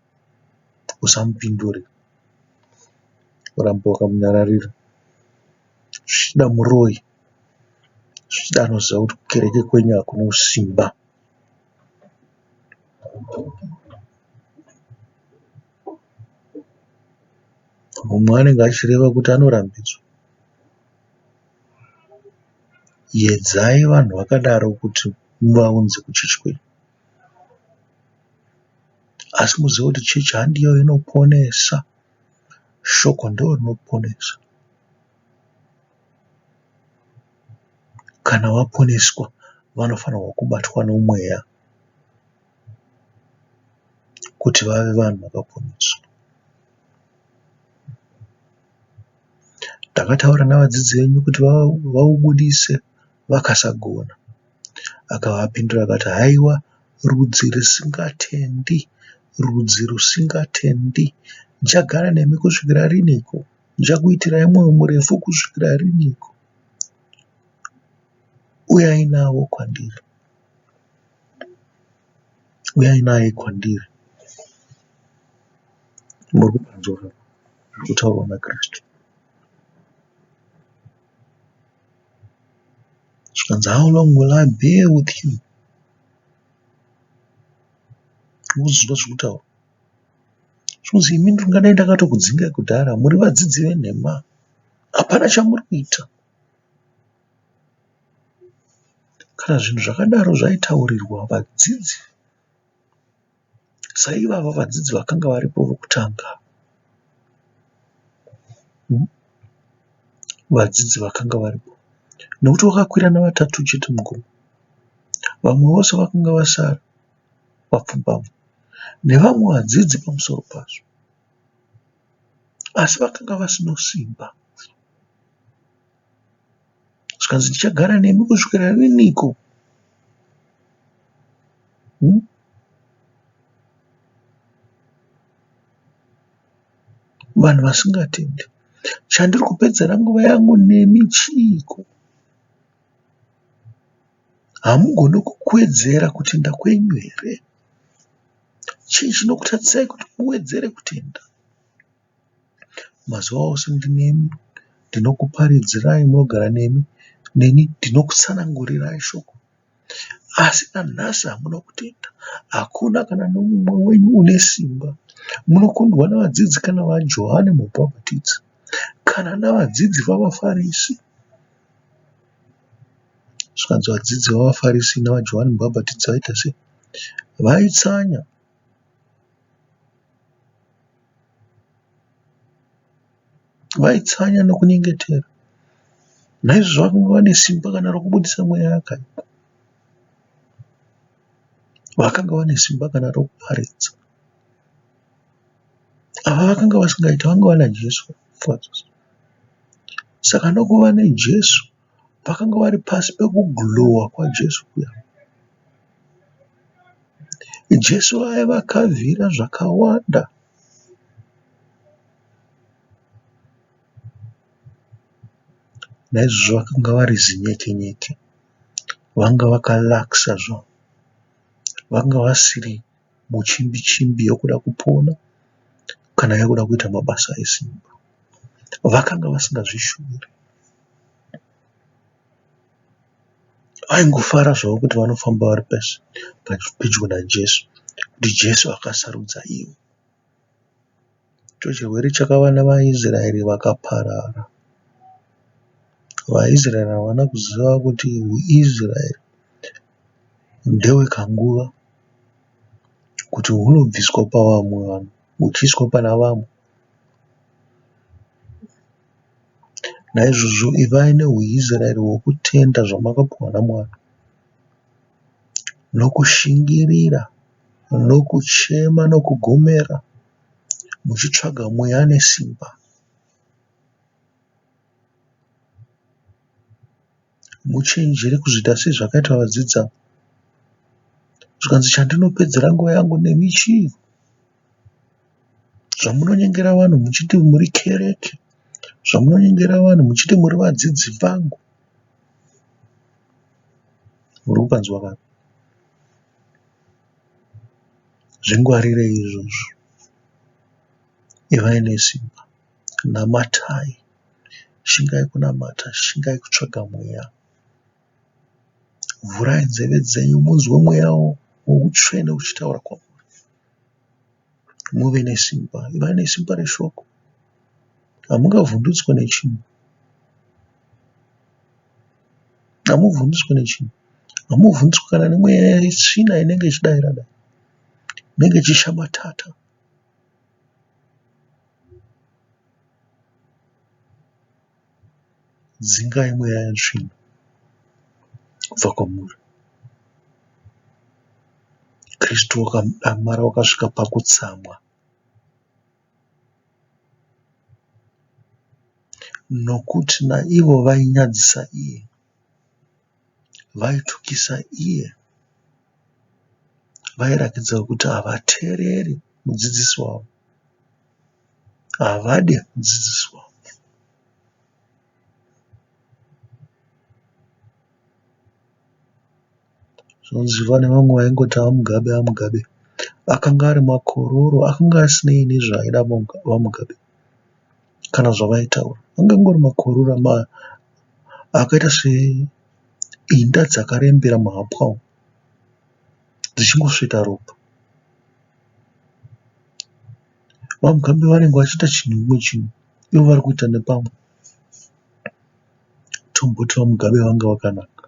usamupindure urambe wakamunyararira. Zvichida muroyi, zvichida anoziva kuti kukereke kwenyu hakuna simba. Mumwe anenge achireva kuti anorambidzwa. Yedzai vanhu vakadaro kuti muvaunze kuchechi kwenyu. Asi muzive kuti chechi handiyo inoponesa. Shoko ndorinoponesa. Kana vaponeswa vanofanirwa kubatwa nomweya kuti vave vanhu vakaponeswa. Ndakataura navadzidzi venyu kuti vaubudise vakasagona. Akavapindura akati, Haiwa rudzi rusingatendi, rudzi rusingatendi, ndichagara nemi kusvikira riniko? Ndichakuitirai mwoyo murefu kusvikira riniko? Uyai navo kwandiri. Uyai naye kwandiri. Muri kupanzwa zviri kutaurwa naKristu. Zvikanzi how long will I bear with you? Muzvinzwa zviri kutaurwa. Zvinonzi imi ndingadai ndakatokudzingai kudhara muri vadzidzi venhema. Hapana chamuri kuita. Kana zvinhu zvakadaro zvaitaurirwa vadzidzi saivava vadzidzi vakanga varipo vokutanga. Vadzidzi vakanga varipo. Nokuti wakakwira navatatu chete mugomo. Vamwe vose vakanga vasara vapfumbamwe nevamwe vadzidzi pamusoro pazvo. Asi vakanga vasino simba. Zvikanzi ndichagara nemi kusvikira riniko? Hmm? Vanhu vasingatendi. Chandiri kupedzera nguva yangu nemi chiiko? Hamugoni kuwedzera kutenda kwenyu here? Chii chinokutadzisai kuti muwedzere kutenda? Mazuva ose ndinemi, ndinokuparidzirai munogara nemi, neni ndinokutsanangurirai shoko. Asi nanhasi hamuna kutenda. Hakuna kana nomumwe wenyu une simba. Munokundwa navadzidzi kana vaJohani Mubhabhatidzi kana navadzidzi vavaFarisi. Zvikanzi vadzidzi vavaFarisi navaJohani Mubhabhatidzi vaita sei? Vaitsanya. Vaitsanya nokunyengetera. Naizvozvo vakanga vane simba kana rokubudisa mweya yakaipa. Vakanga vane simba kana rokuparidza. Ava vakanga vasingaiti, vanga vana Jesu nguva dzose. Saka nokuva neJesu, vakanga vari pasi pekuglowa kwaJesu kuya. Jesu aivakavhira zvakawanda. Naizvozvo vakanga vari zinyekenyeke. Vanga vakalakisa zvavo. Vanga vasiri muchimbi chimbi yokuda kupona kana yokuda kuita mabasa esimba. Vakanga vasingazvishuviri. Vaingofara zvavo kuti vanofamba vari pedyo naJesu, kuti Jesu akasarudza ivo. Ndicho chirwere chakava navaIsraeri vakaparara. VaIsraeri havana kuziva kuti huIsraeri ndewekanguva, kuti hunobviswa pavamwe vanhu huchiiswa pana vamwe. Naizvozvo ivai nehuIsraeri hwokutenda zvamakapiwa naMwari nokushingirira nokuchema nokugomera muchitsvaga mweya nesimba. Muchenjere kuzoita sezvakaita vadzidzi ava. Zvikanzi chandinopedzera nguva yangu nemi chii? Zvamunonyengera vanhu muchiti muri kereke, zvamunonyengera vanhu muchiti muri vadzidzi vangu. Muri kupanzwa ka? Zvingwarirei izvozvo. Ivai nesimba. Namatai. Shingai kunamata, shingai kutsvaga mweya. Vhurai nzeve dzenyu munzwe mweya woutsvene uchitaura kwamuri. Muve nesimba, ivai nesimba reshoko. Hamungavhundutswe nechinhu. Hamuvhundutswe nechinhu. Hamuvhundutswe kana nemweya yetsvina inenge ichidaira dai, inenge ichishamatata. Dzingai mweya yetsvina kubva kwamuri. Kristu wakamudamara wakasvika pakutsamwa. Nokuti naivo vainyadzisa iye, vaitukisa iye, vairatidza kuti havateereri mudzidzisi wavo, havadi mudzidzisi wavo. Zvinonzi pane vamwe vaingoti VaMugabe VaMugabe. Akanga ari makororo akanga asinei nezvaida VaMugabe kana zvavaitaura. Anga angori makororo akaita Inda dzakarembera muhapwa umu dzichingosveta ropa. VaMugabe vanenge vachiita chinhu chimwe ivo vari kuita nepamwe. Tomboti VaMugabe vanga vakanaka.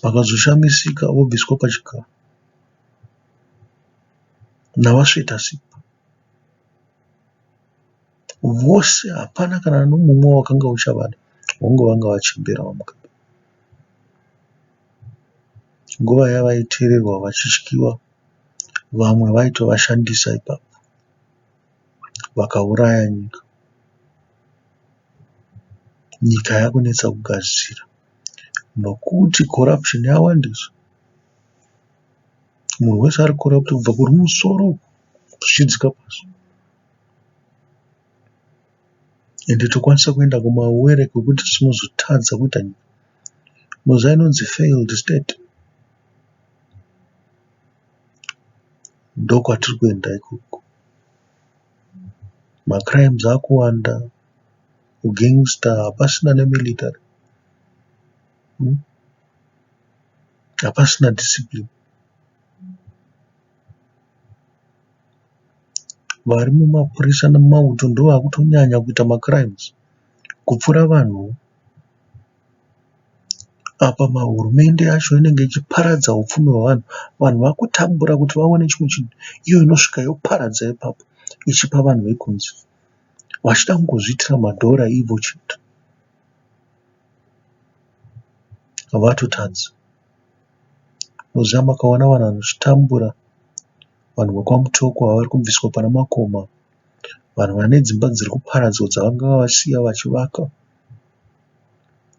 Vakazoshamisika vobviswa pachigaro navasveta sipo. Vose hapana kana nomumwe wakanga uchavada. Hongu vanga vachembera VaMugabe. Nguva yavaiteererwa vachityiwa vamwe vaitovashandisa ipapo vakauraya nyika. Nyika yakunetsa kugadzira nokuti corruption yawandisa. Munhu wese ari corrupt kubva kumusoro zvichidzika pasi. Ende tokwanisa kuenda kumawere kwekuti tinozotadza kuita nyika. Munoziva inonzi failed state. Ndokwatiri kuenda ikoko. Macrimes akuwanda, ugangster hapasina nemilitary. Hapasina discipline. Vari mumapurisa nemumauto ndovakutonyanya kuita macrimes kupfuura vanhu. Apa mahurumende acho inenge ichiparadza hupfumi hwevanhu. Vanhu vakutambura kuti vawane chimwe chinhu iyo inosvika yoparadza ipapo ichipa vanhu vekunze. Vachida kungozviitira madhora ivo chete. Vatotadza. Munoziva makaona vanhu vachitambura, vanhu vekwaMutoko ava vari kubviswa pana Makoma, vanhu vane dzimba dziri kuparadzwa dzavanga vasiya vachivaka.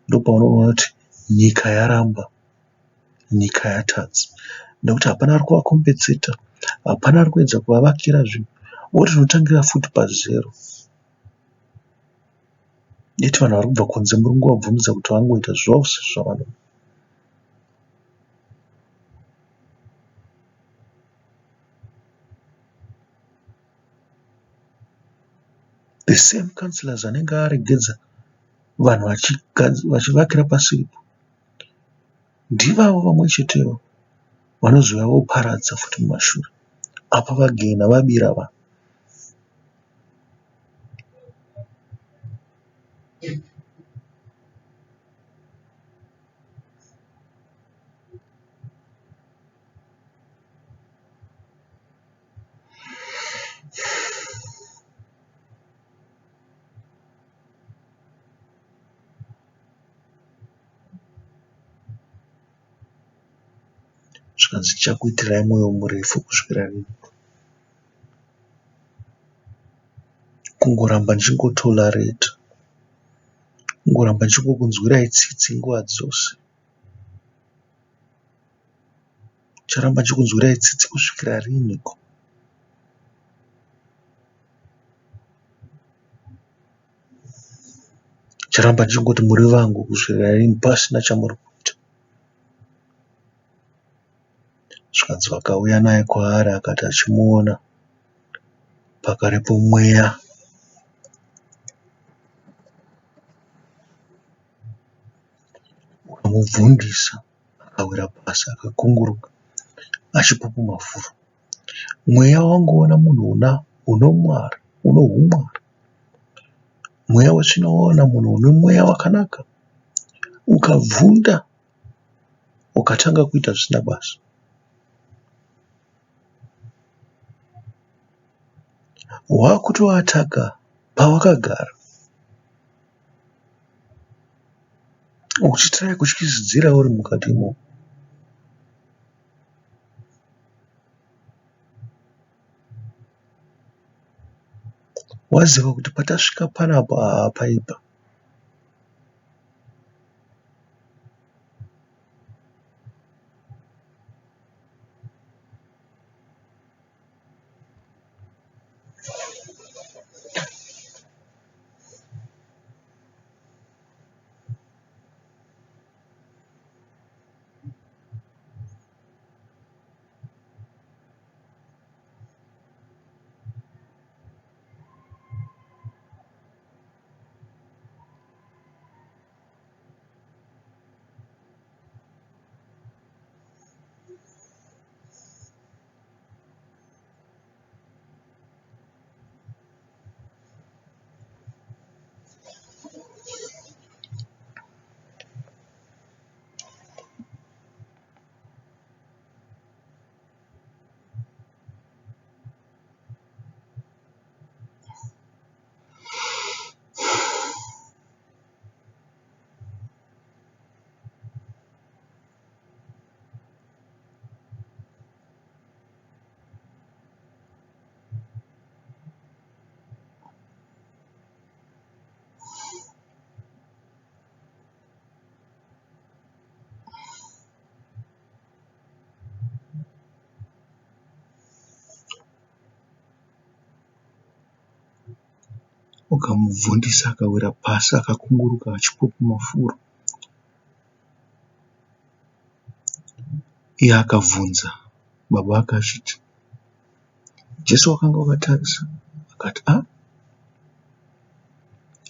Ndopaunoona kuti nyika yaramba, nyika yatadza nekuti hapana ari kuvakombetseta, hapana ari kuedza kuvavakira zvinhu. Voti tinotangira futi pazero. Yet vanhu vari kubva kunze muri kungovabvumidza kuti vangoita zvose zvavanoda. The same councillors anenge aregedza vanhu vachivakira pasiripo ndivavo vamwe chetevo vanozouya voparadza futi mumashure apa vagena vabira vanhu. Zvikanzi ndichakuitirai mwoyo murefu kusvikira rini? Kungoramba ndichingotolerata, kungoramba ndichingokunzwirai tsitsi nguva dzose. Ndicharamba ndichikunzwirai tsitsi kusvikira riniko? Ndicharamba ndichingoti muri vangu kusvikira rini pasina chamuri kuita. Zvikanzi vakauya naye kwaari akati achimuona pakarepo mweya ukamubvundisa akawira pasi akakunguruka achipupuma furo. Mweya wangoona munhu une humwari. Mweya wetsvina waona munhu une mweya wakanaka ukabvunda ukatanga kuita zvisina basa. Wakutoataka pawakagara uchitraya kutyisidzira uri mukati imomo. Waziva kuti patasvika panapa haa paipa. Ukamubvundisa akawira pasi akakunguruka achipupuma furo. Iye akabvunza baba vake achiti, Jesu wakanga wakatarisa akati, a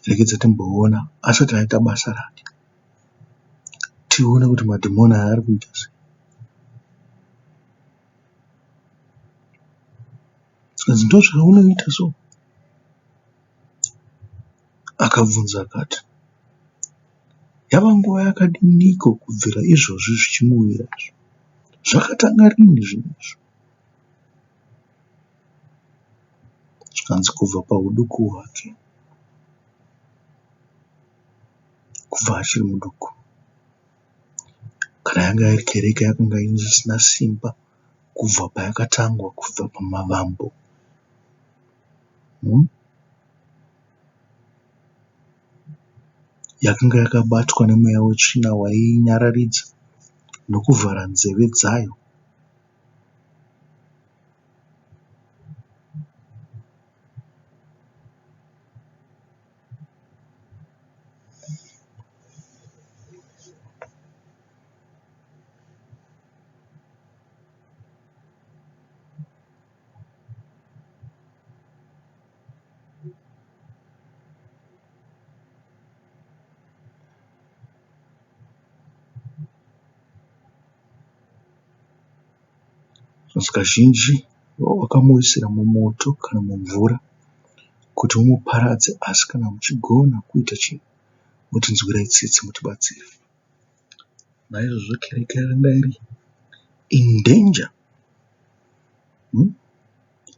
regedza timboona asati aita basa rake. Tione kuti madhimoni aya ari kuita sei. Zvikanzi ndozvaunoita so? Akabvunza akati, Yava nguva yakadiniko kubvira izvozvi zvichimuwira izvi? Zvakatanga rini zvinhu izvi? Zvikanzi kubva pahuduku hwake, kubva achiri muduku. Kana yanga iri kereke yakanga isina simba kubva payakatangwa, kubva pamavambo. Yakanga yakabatwa nemweya wetsvina waiinyararidza nokuvhara nzeve dzayo. Kazhinji wakamuwisira mumoto kana mumvura kuti umuparadze asi kana muchigona kuita chinhu motinzwirai tsitsi mutibatsire. Naizvozvo kereke yakanga iri in danger.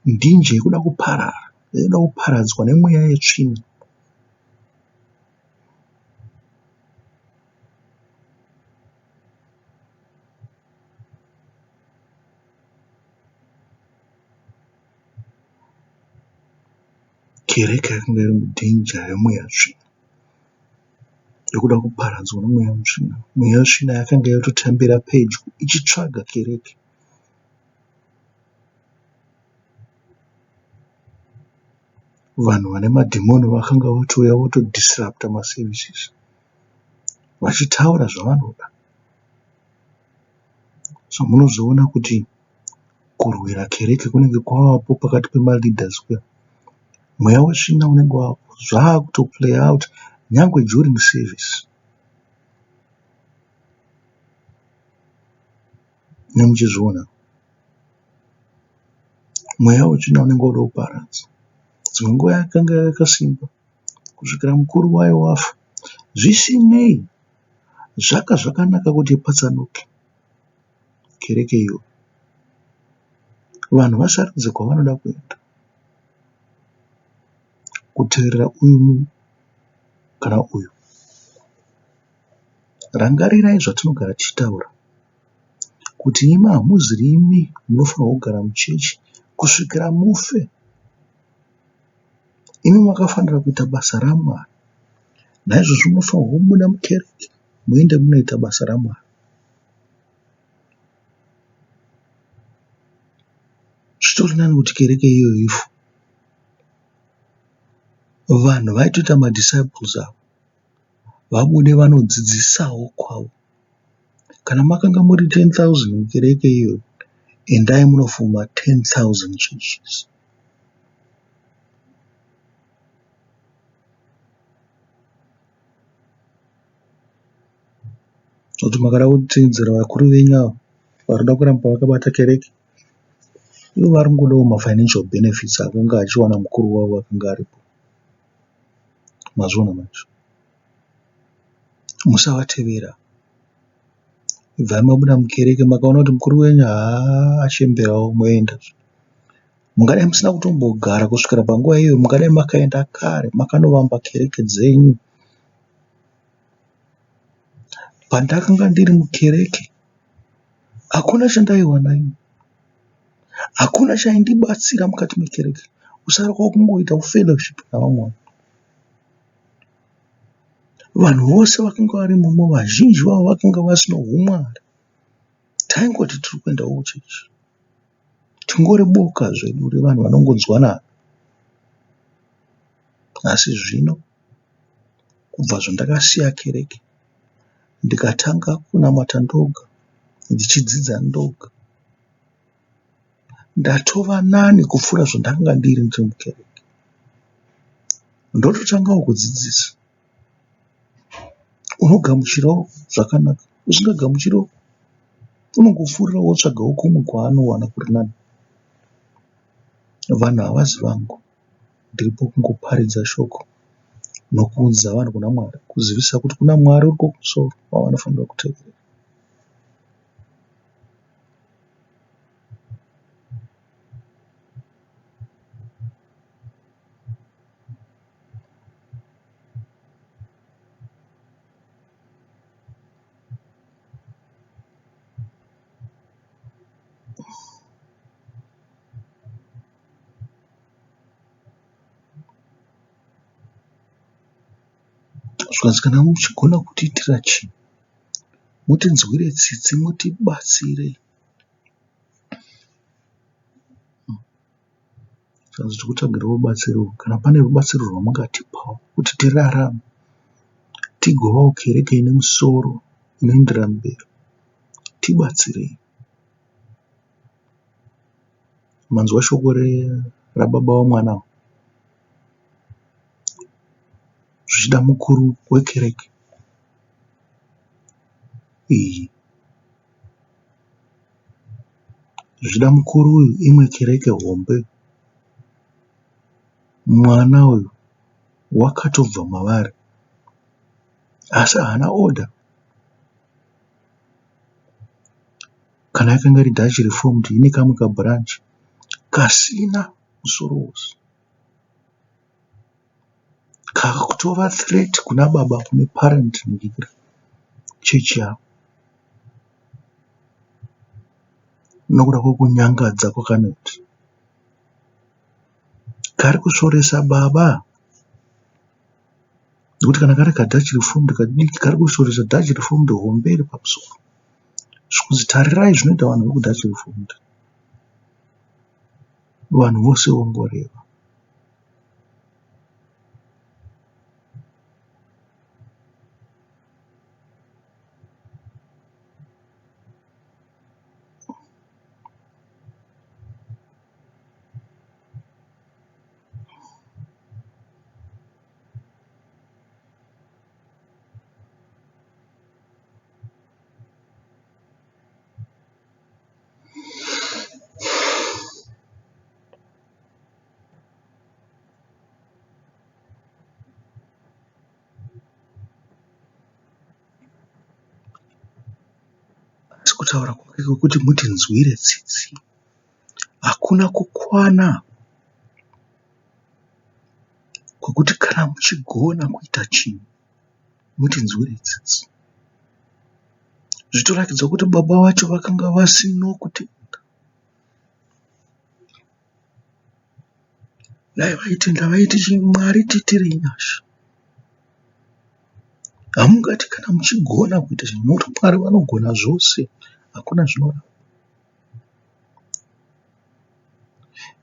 Ndinje yekuda kuparara, yaida kuparadzwa nemweya yetsvina. Kereke yakanga iri mudhinja yemweya tsvina, yekuda kuparadzwa nemweya mutsvina. Mweya yetsvina yakanga yototambira pedyo ichitsvaga kereke. Vanhu vane madhimoni vakanga votouya votodisrupta maservices vachitaura zvavanoda. So munozoona kuti kurwira kereke kunenge kwavapo pakati pemaleaders kuya. Mweya wetsvina unenge wavapo. Zvakutoplay out nyangwe during service. Nemuchizviona. Mweya wetsvina unenge woda kuparadza. Dzimwe nguva yakanga yakasimba kusvikira mukuru wayo wafa. Zvisinei, zvaka zvakanaka kuti ipatsanuke kereke iyoyo. Vanhu vasarudze kwavanoda kuenda. Kuteerera uyu kana uyu. Rangarirai zvatinogara tichitaura kuti imi hamuzi imi munofanirwa kugara muchechi kusvikira mufe. Imi makafanira kuita basa raMwari. Naizvozvo munofanirwa kubuda mukereke muende munoita basa raMwari. Zvitori nani kuti kereke iyoyo ife. Vanhu vaitoita madisciples avo vabude vanodzidzisawo kwavo. Kana makanga muri 10,000 mukereke iyoyo, endai munofuma 10,000 churches. Nokuti makada kuteedzera vakuru venyu ava varikuda kuramba vakabata kereke, ivo vari kungodawo mafinancial benefits akanga achiwana mukuru wavo akanga aripo. Mazviona manje. Musavatevera. Ibvai mabuda mukereke makaona kuti mukuru wenyu haa achemberawo moenda. Mungadai musina kutombogara kusvikira panguva iyoyo mungadai makaenda kare makanovamba kereke dzenyu. Pandakanga ndiri mukereke hakuna chandaiwana ini. Hakuna chaindibatsira mukati mekereke kusara kwakungoita fellowship navamwe vanhu. Vanhu vose vakanga varimomo vazhinji vavo vakanga vasina humwari. Taingoti tiri kuendawo kuchechi. Tingori boka zvedu revanhu vanongonzwanana. Asi zvino kubva zvandakasiya kereke ndikatanga kunamata ndoga ndichidzidza ndoga ndatova nani kupfuura zvandakanga ndiri ndiri mukereke. Ndototangawo kudzidzisa. Unogamuchirawo zvakanaka, usingagamuchiriwo unongopfuurirawo wotsvagawo kumwe kwaanowana kuri nani. Vanhu havazi vangu, ndiripo kungoparidza shoko nokuunza vanhu kuna Mwari, kuzivisa kuti kuna Mwari uriko kumusoro wavanofanira kutevera. Zvikanzi kana muchigona kutiitira chinhu mutinzwire tsitsi mutibatsire. Zvikanzi tiri kutsvagirawo rubatsiro kana pane rubatsiro rwamungatipawo kuti tirarame tigovawo kereke ine musoro inoenderera mberi tibatsirei. Manzwa shoko rababa vemwana ava? Zvichida mukuru wekereke iyi. Zvichida mukuru uyu imwe kereke hombe. Mwana uyu wakatobva mavari asi haana order. Kana yakanga iri Dutch Reformed ine kamwe kabranch kasina musoro wose. Kakutova threat kuna baba kune parent chechi yavo nokuda kwekunyangadza kwakanoita. Kari kusvoresa baba nekuti kana kari kaDutch Reformed kadiki kari kushoresa Dutch Reformed hombe iri pamusoro. Zvikunzi tarirai zvinoita vanhu vekuDutch Reformed. Vanhu vose vongoreva. Asi kutaura kwake kwekuti mutinzwire tsitsi hakuna kukwana kwekuti kana muchigona kuita chinhu mutinzwire tsitsi. Zvichitoratidza kuti baba vacho vakanga vasina kutenda. Dai vaitenda vaiti Mwari tiitirei nyasha. Hamungati kana muchigona kuita chinhu nokuti Mwari vanogona zvose hakuna zvinoramba.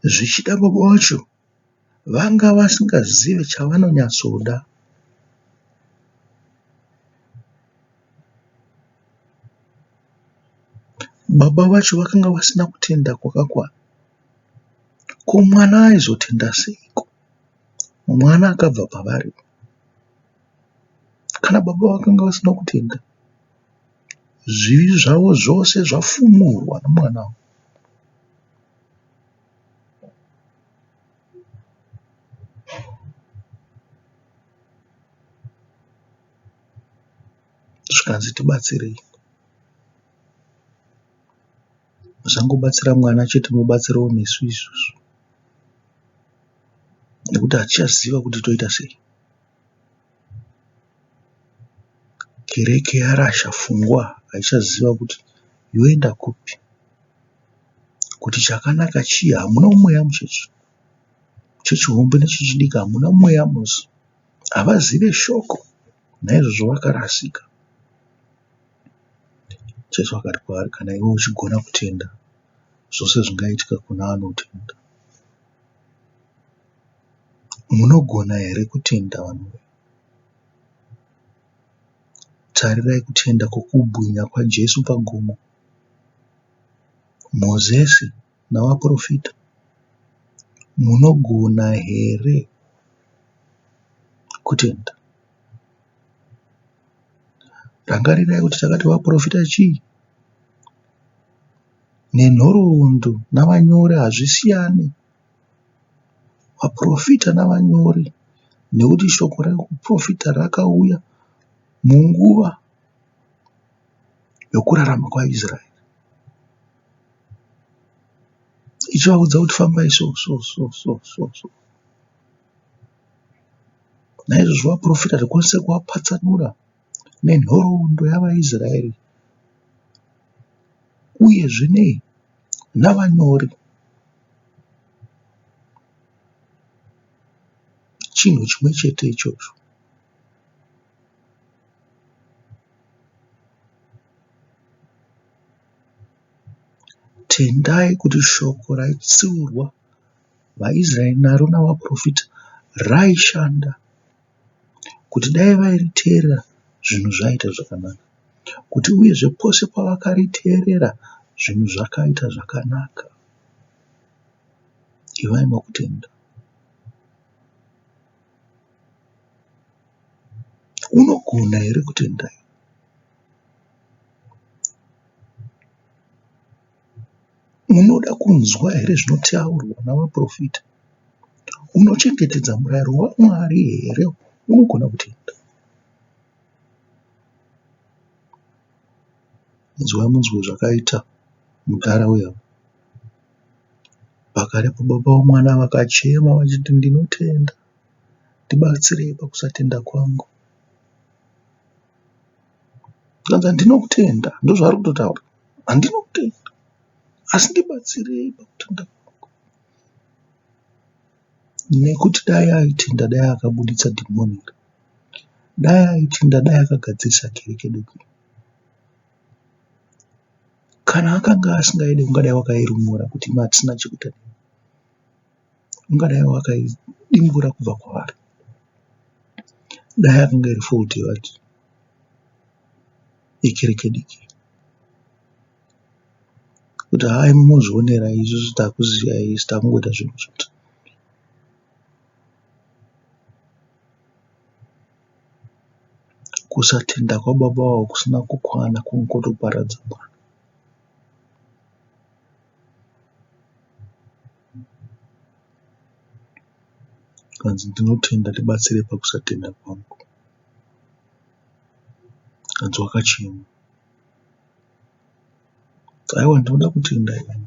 Zvichida baba vacho vanga vasingazive chavanonyatsoda. Baba vacho vakanga vasina kutenda kwakakwana. Ko mwana aizotenda seiko? Mwana akabva pavari. Kana baba vakanga vasina kutenda, zvivi zvavo zvose zvafumurwa nomwana uyu. Zvikanzi tibatsirei. Musangobatsira mwana chete mobatsirawo nesu isusu nekuti hatichaziva kuti toita sei. Kereke yarasha pfungwa haichaziva kuti yoenda kupi. Kuti chakanaka chii hamuna mweya muchechi. Chechi hombe nechechi diki hamuna mweya mose. Havazive shoko naizvozvo vakarasika. Jesu akati kwaari, Kana iwe uchigona kutenda, zvose zvingaitika kuna anotenda. Munogona here kutenda vanhu? Tarirai kutenda kwokubwinya kwaJesu pagomo. Mozisi navaprofita. Munogona here kutenda? Rangarirai kuti takati vaprofita chii? Nenhoroondo navanyori hazvisiyane. Vaprofita navanyori nekuti shoko rekuprofita rakauya munguva yokurarama kwaIsraeri ichivaudza kuti fambai so so so so so so. Naizvozvo vaprofita tikwanise kuvapatsanura nenhoroondo yavaIsraeri uyezve nei navanyori. Chinhu chimwe chete ichocho. Tendai kuti shoko raitsiurwa vaIsraeri naro navaprofita raishanda. Kuti dai vairiteerera zvinhu zvaiita zvakanaka. Kuti uyezve pose pavakariteerera zvinhu zvakaita zvakanaka. Ivai nokutenda. Unogona here kutenda? Unoda kunzwa here zvinotaurwa navaprofita? Unochengetedza murayiro waMwari here? Unogona kutenda. Inzwai munzwe zvakaita mudhara uya. Pakarepo baba vomwana vakachema vachiti ndinotenda, ndibatsirei pakusatenda kwangu. Zvikanzi handina kutenda, ndozvaari kutotaura, handina kutenda asi ndibatsirei pakutenda kwangu. Nekuti dai aitenda dai akabuditsa dhimoni iri, dai aitenda dai akagadzirisa kereke duku iyi. Kana akanga asingaide ungadai wakairumura kuti imi hatisina chekuita nemi. Ungadai wakaidimbura kubva kwavari. Dai akanga iri fault yevati yekereke diki. Kuti haa imi mozvionera isusu takuziyai isu takungoita zvinhu zvedu. Kusatenda kwababa avo kusina kukwana kungotoparadza mwana. Zvikanzi ndinotenda ndibatsire pakusatenda kwangu. Zvikanzi wakachema. Aiwa ndinoda kutenda ini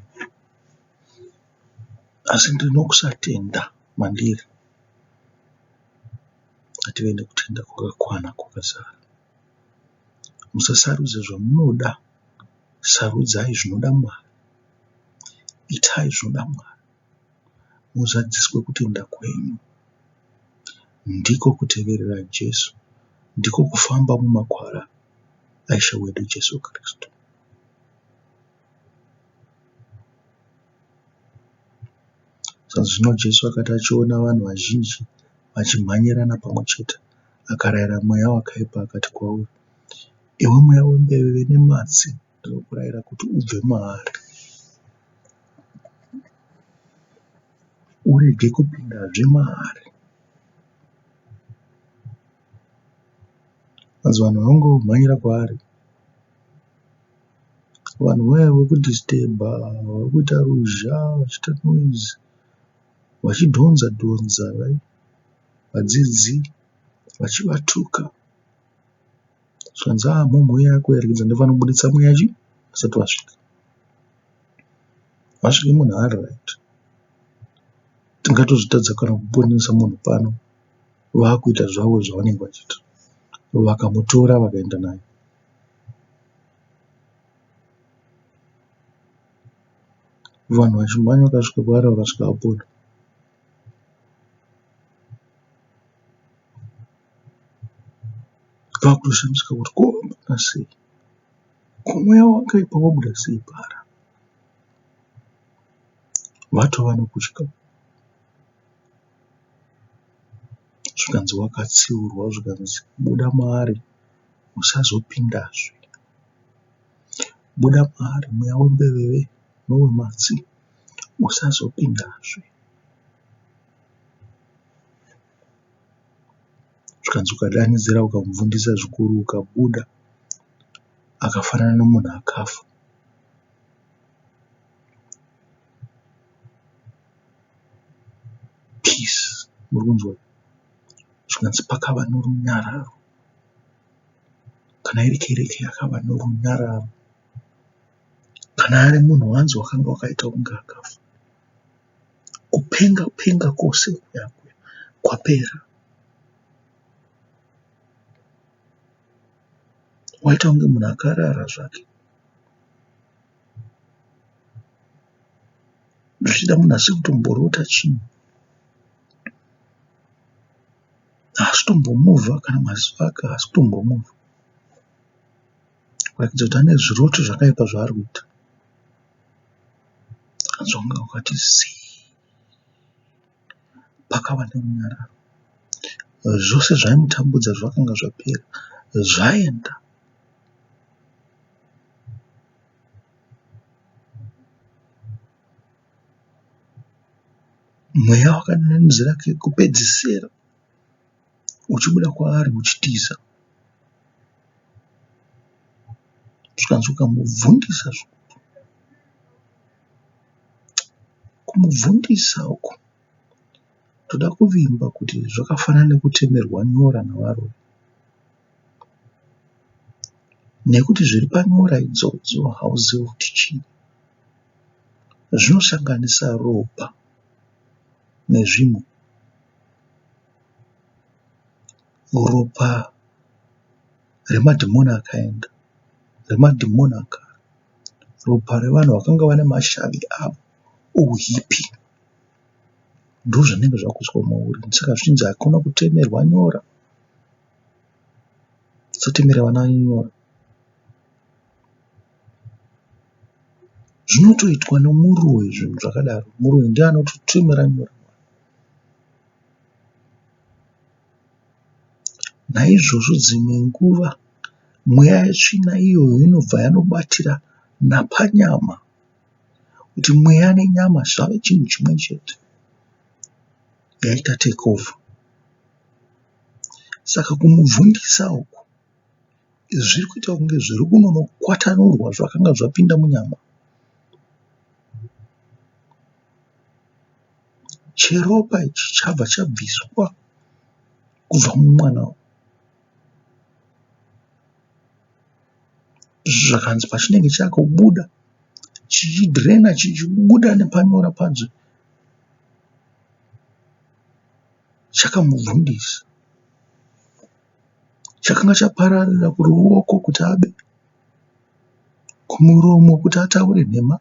asi ndinokusatenda mandiri. Ngative nekutenda kwakakwana kwakazara. Musasarudze zvamunoda, sarudzai zvinoda Mwari. Itai zvinoda Mwari muzadziswe kutenda kwenyu. Ndiko kuteverera Jesu, ndiko kufamba mumakwara aIshe wedu Jesu Kristu. Zvino Jesu akati achiona vanhu vazhinji vachimhanyirana pamwe chete, akarayira mweya wakaipa akati kwauri, Iwe mweya wembeveve nematsi, ndinokurayira kuti ubve maari, urege kupindazve maari. Hanzi vanhu vangomhanyira kwaari. Vanhu vaya vekudhistebha varikuita ruzha vachiita noizi vachidhonza dhonza vadzidzi vachivatuka. Zvikanzi haa mhomho iya yakuerekedzana ndofanira kubuditsa mweya chii vasati vasvika. Vasvike munhu ari right. Tingatozvitadza kana kuponesa munhu pano vakuita zvavo zvavanenge vachiita. Vakamutora vakaenda naye. Vanhu vachimhanya vakasvika kwaari vakasvika vapona. Vakutoshamisika kuti ko vapona sei? Ko mweya wakaipa wabuda sei paari? Vatova nokutya. Zvikanzi wakatsiurwa zvikanzi buda maari usazopindazve. Buda maari mweya wembeveve newematsi usazopindazve. Zvikanzi ukadanidzira ukamubvundisa zvikuru ukabuda akafanana nemunhu akafa. Peace muri kunzwa? Zvikanzi pakava norunyararo. Kana iri kereke yakava norunyararo. Kana ari munhu wanzi wakanga wakaita kunge akafa. Kupenga penga kwose kuya kuya kwapera. Waita kunge munhu akarara zvake. Zvichida munhu asiri kutomborota chinhu. Haasi kutombomuvha kana maziso ake haasi kutombomuvha. Kuratidza kuti ane zviroto zvakaipa zvaari kuita. Anzwa kunge kwakati zii. Pakava nerunyararo. Zvose zvaimutambudza zvakanga zvapera, zvaenda. Mweya wakadanidzira kekupedzisira uchibuda kwaari uchitiza. Zvikanzi ukamubvundisa zvikuru. Kumubvundisa uku toda kuvimba kuti zvakafanana nekutemerwa nyora nevaroyi. Nekuti zviri panyora idzodzo hauzivi kuti chii. Zvinosanganisa ropa nezvimwe. Ropa remadhimoni akaenda, remadhimoni akare, ropa revanhu vakanga vane mashavi avo ouipi. Ndozvinenge zvakuiswa mauri. Saka zvichinzi hakuna kutemerwa nyora. Usatemera vana nyora. Zvinotoitwa nomuroyi zvinhu zvakadaro. Muroyi ndiye anototemera nyora. Naizvozvo dzimwe nguva mweya yetsvina iyoyo inobva yanobatira napanyama kuti mweya nenyama zvave chinhu chimwe chete yaita take over. Saka kumubvundisa uku zviri kuita kunge zviri kunonokwatanurwa zvakanga zvapinda munyama. Cheropa ichi chabva chabviswa kubva mumwana uyu. Zvakanzi pachinenge chakubuda chichidhirena chichibuda nepanyora padzo chakamubvundisa. Chakanga chapararira kuruoko kuti abe, kumuromo kuti ataure nhema,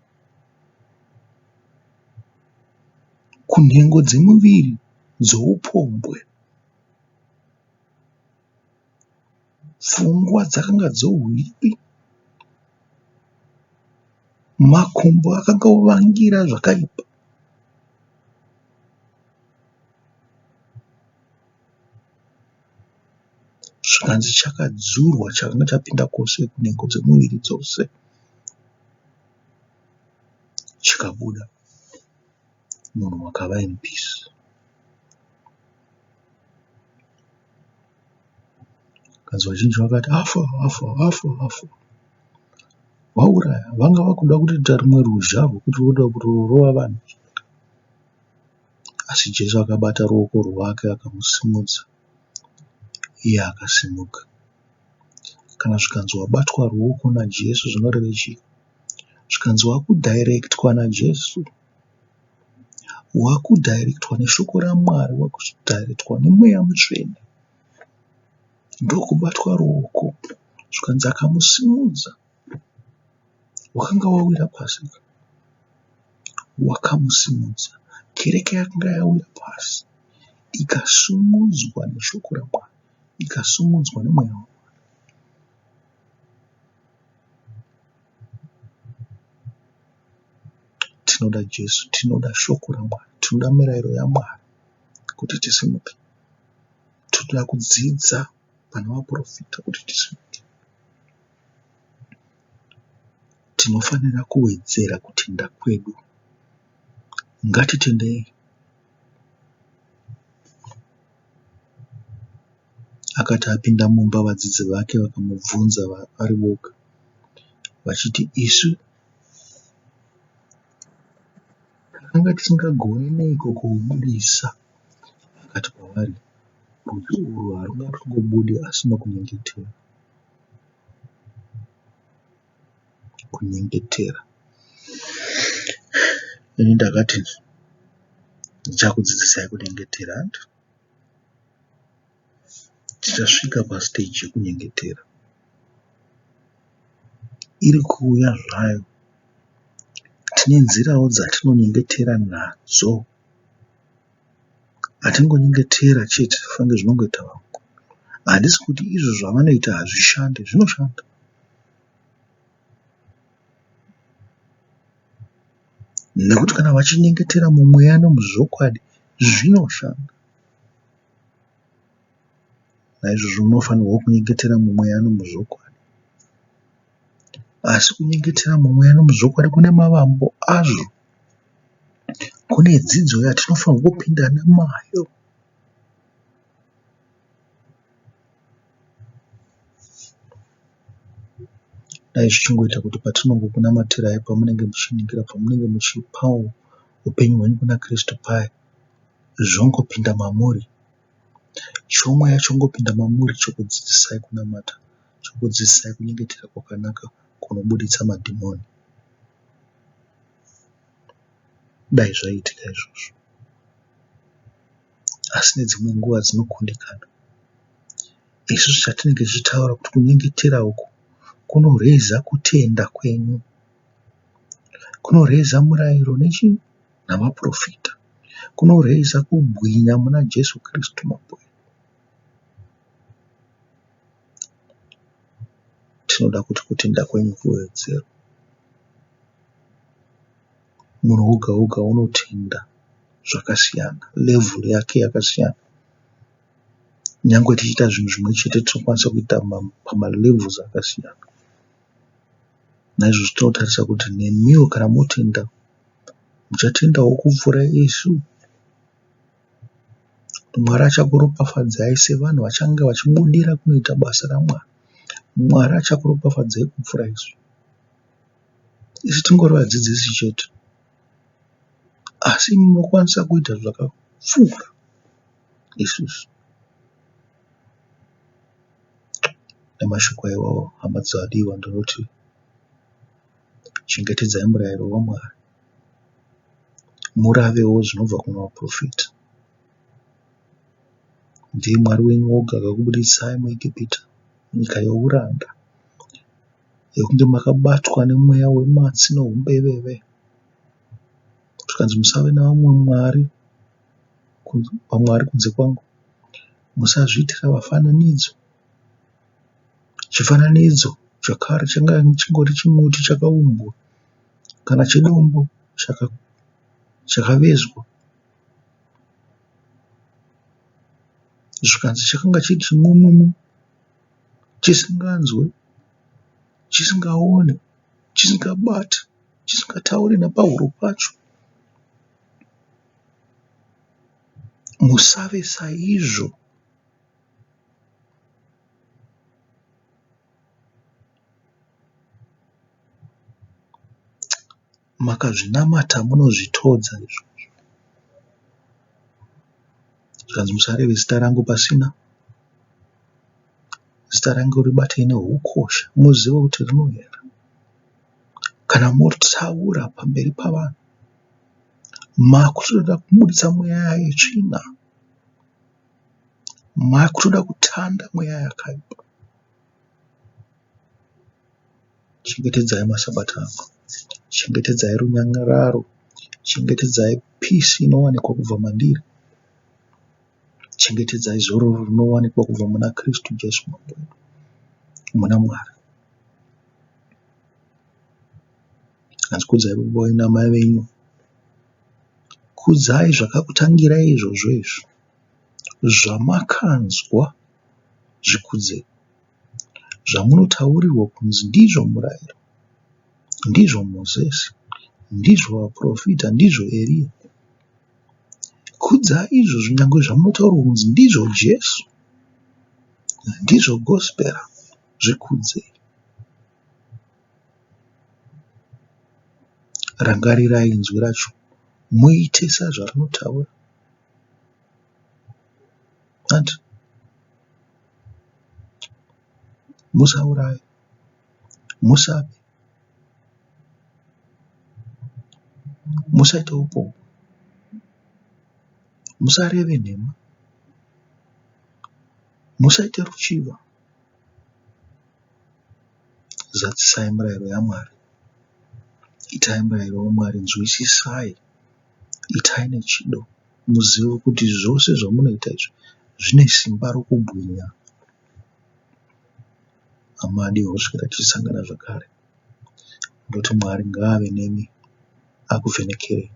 kunhengo dzemuviri dzoupombwe. Pfungwa dzakanga dzohuipi. Makumbo akanga ovangira zvakaipa. Zvikanzi chakadzurwa chakanga chapinda kwose kunhengo dzemuviri dzose chikabuda. Munhu akava in peace. Zvikanzi vazhinji vakati afa afa afa afa. Vauraya vanga vakuda kutoita rumwe ruzha rwekuti voda kurova vanhu. Asi Jesu akabata ruoko rwake akamusimudza, iye akasimuka. Kana zvikanzi wabatwa ruoko naJesu zvinoreve chii? Zvikanzi wakudhairektwa naJesu, wakudhairektwa neshoko raMwari, wakudhairektwa nemweya mutsvene. Ndokubatwa ruoko zvikanzi akamusimudza. Wakanga wawira pasi wakamusimudza. Kereke yakanga yawira pasi ikasumudzwa neshoko raMwari, ikasumudzwa nemweya waMwari. Tinoda Jesu, tinoda shoko raMwari, tinoda mirayiro yaMwari kuti tisimuke. Tinoda kudzidza pane vaprofita kuti tisimuke. Tinofanira kuwedzera kutenda kwedu. Ngatitendei. Akati apinda mumba vadzidzi vake vakamubvunza vari voga vachiti, Isu takanga tisingagoni neiko kuubudisa? Akati kwavari, Rudzi urwu harungatongobudi asi nokunyengetera. Kunyengetera. Ini ndakati ndichakudzidzisai kunyengetera hanti? Tichasvika pastage yekunyengetera. Iri kuuya zvayo. Tine nzirawo dzatinonyengetera nadzo. Hatingonyengetera chete fange zvinongoita vamwe. Handisi kuti izvo zvavanoita hazvishande, zvinoshanda. Nekuti kana vachinyengetera mumweya nomuzvokwadi zvinoshanda. Naizvozvo munofanirwa kunyengetera mumweya nomuzvokwadi. Asi kunyengetera mumweya nomuzvokwadi kune mavambo azvo. Kune dzidzo yatinofanirwa kupinda nemayo. Dai zvichingoita kuti patinongokunamatirai pamunenge muchiningira pamunenge muchipawo upenyu hwenyu kuna Kristu paya zvongopinda mamuri. Chomweya chongopinda mamuri chokudzidzisai kunamata, chokudzidzisai kunyengetera kwakanaka kunobuditsa madhimoni. Dai zvaiitika izvozvo. Asi nedzimwe nguva dzinokundikana. Isusu chatinenge tichitaura kuti kunyengetera uku kunoreza kutenda kwenyu, kunoreza murayiro nechii namaprofita, kunoreza kubwinya muna Jesu Kristu Mambo wedu. Tinoda kuti kutenda kwenyu kuwedzerwe. Munhu woga woga unotenda zvakasiyana, level yake yakasiyana. Nyangwe tichiita zvinhu zvimwe chete tinokwanisa kuita pamalevels akasiyana. Naizvozvo tinotarisa kuti nemiwo kana motenda muchatendawo kupfuura isu. Mwari achakuropafadzai sevanhu vachange vachibudira kunoita basa raMwari. Mwari achakuropafadzai kupfuura isu. Isu tingori vadzidzisi chete. Asi imi munokwanisa kuita zvakapfuura isusu. Nemashoko iwawo hama dzadiwa ndinoti chengetedzai murayiro waMwari. Muravewo zvinobva kumaprofita. Ndiye Mwari wenyu woga akakubudisai muEgipita, munyika youranda, yekunge makabatwa nemweya wematsi neumbeveve. Zvikanzi musave nevamwe mwari, vamwari kunze kwangu. Musazviitira vafananidzo. Chifananidzo chakare changa chingori chimuti chakaumbwa kana chedombo chakavezwa. Zvikanzi chakanga chiri chimumumu chisinganzwe, chisingaone, chisingabati, chisingatauri nepahuro pacho. Musave saizvo. Makazvinamata munozvitodza izvozvo. Zvikanzi musareve zita rangu pasina. Zita rangu ribatei nehukosha muzive kuti rinoyera. Kana motaura pamberi pavanhu makutoda kubuditsa mweya yetsvina. Makutoda kutanda mweya yakaipa. Chengetedzai masabata angu. Chengetedzai runyararo. Chengetedzai peace inowanikwa kubva mandiri. Chengetedzai zororo rinowanikwa kubva muna Kristu Jesu Mambo wedu. Muna Mwari. Hanzi kudzai baba venyu namai venyu. Kudzai zvakakutangirai izvozvo izvo. Zvamakanzwa zvikudzei. Zvamunotaurirwa kunzi ndizvo murayiro, ndizvo Mosesi, ndizvo vaprofita, ndizvo Eriya. Kudzai izvozvo nyangwe zvamunotaurirwa kunzi ndizvo Jesu, ndizvo gospel, zvikudzei. Rangarirai inzwi racho muite sezvarinotaura. Hanti musauraye, musabe, musaite upombwe, musareve nhema, musaite ruchiva. Zadzisai mirayiro yaMwari. Itai murayiro waMwari, nzwisisai, itai nechido, muzive kuti zvose zvamunoita izvi zvine simba rokubwinya. Hama adiwa, kusvikira tichisangana zvakare, ndoti Mwari ngaave nemi akuvhenekere.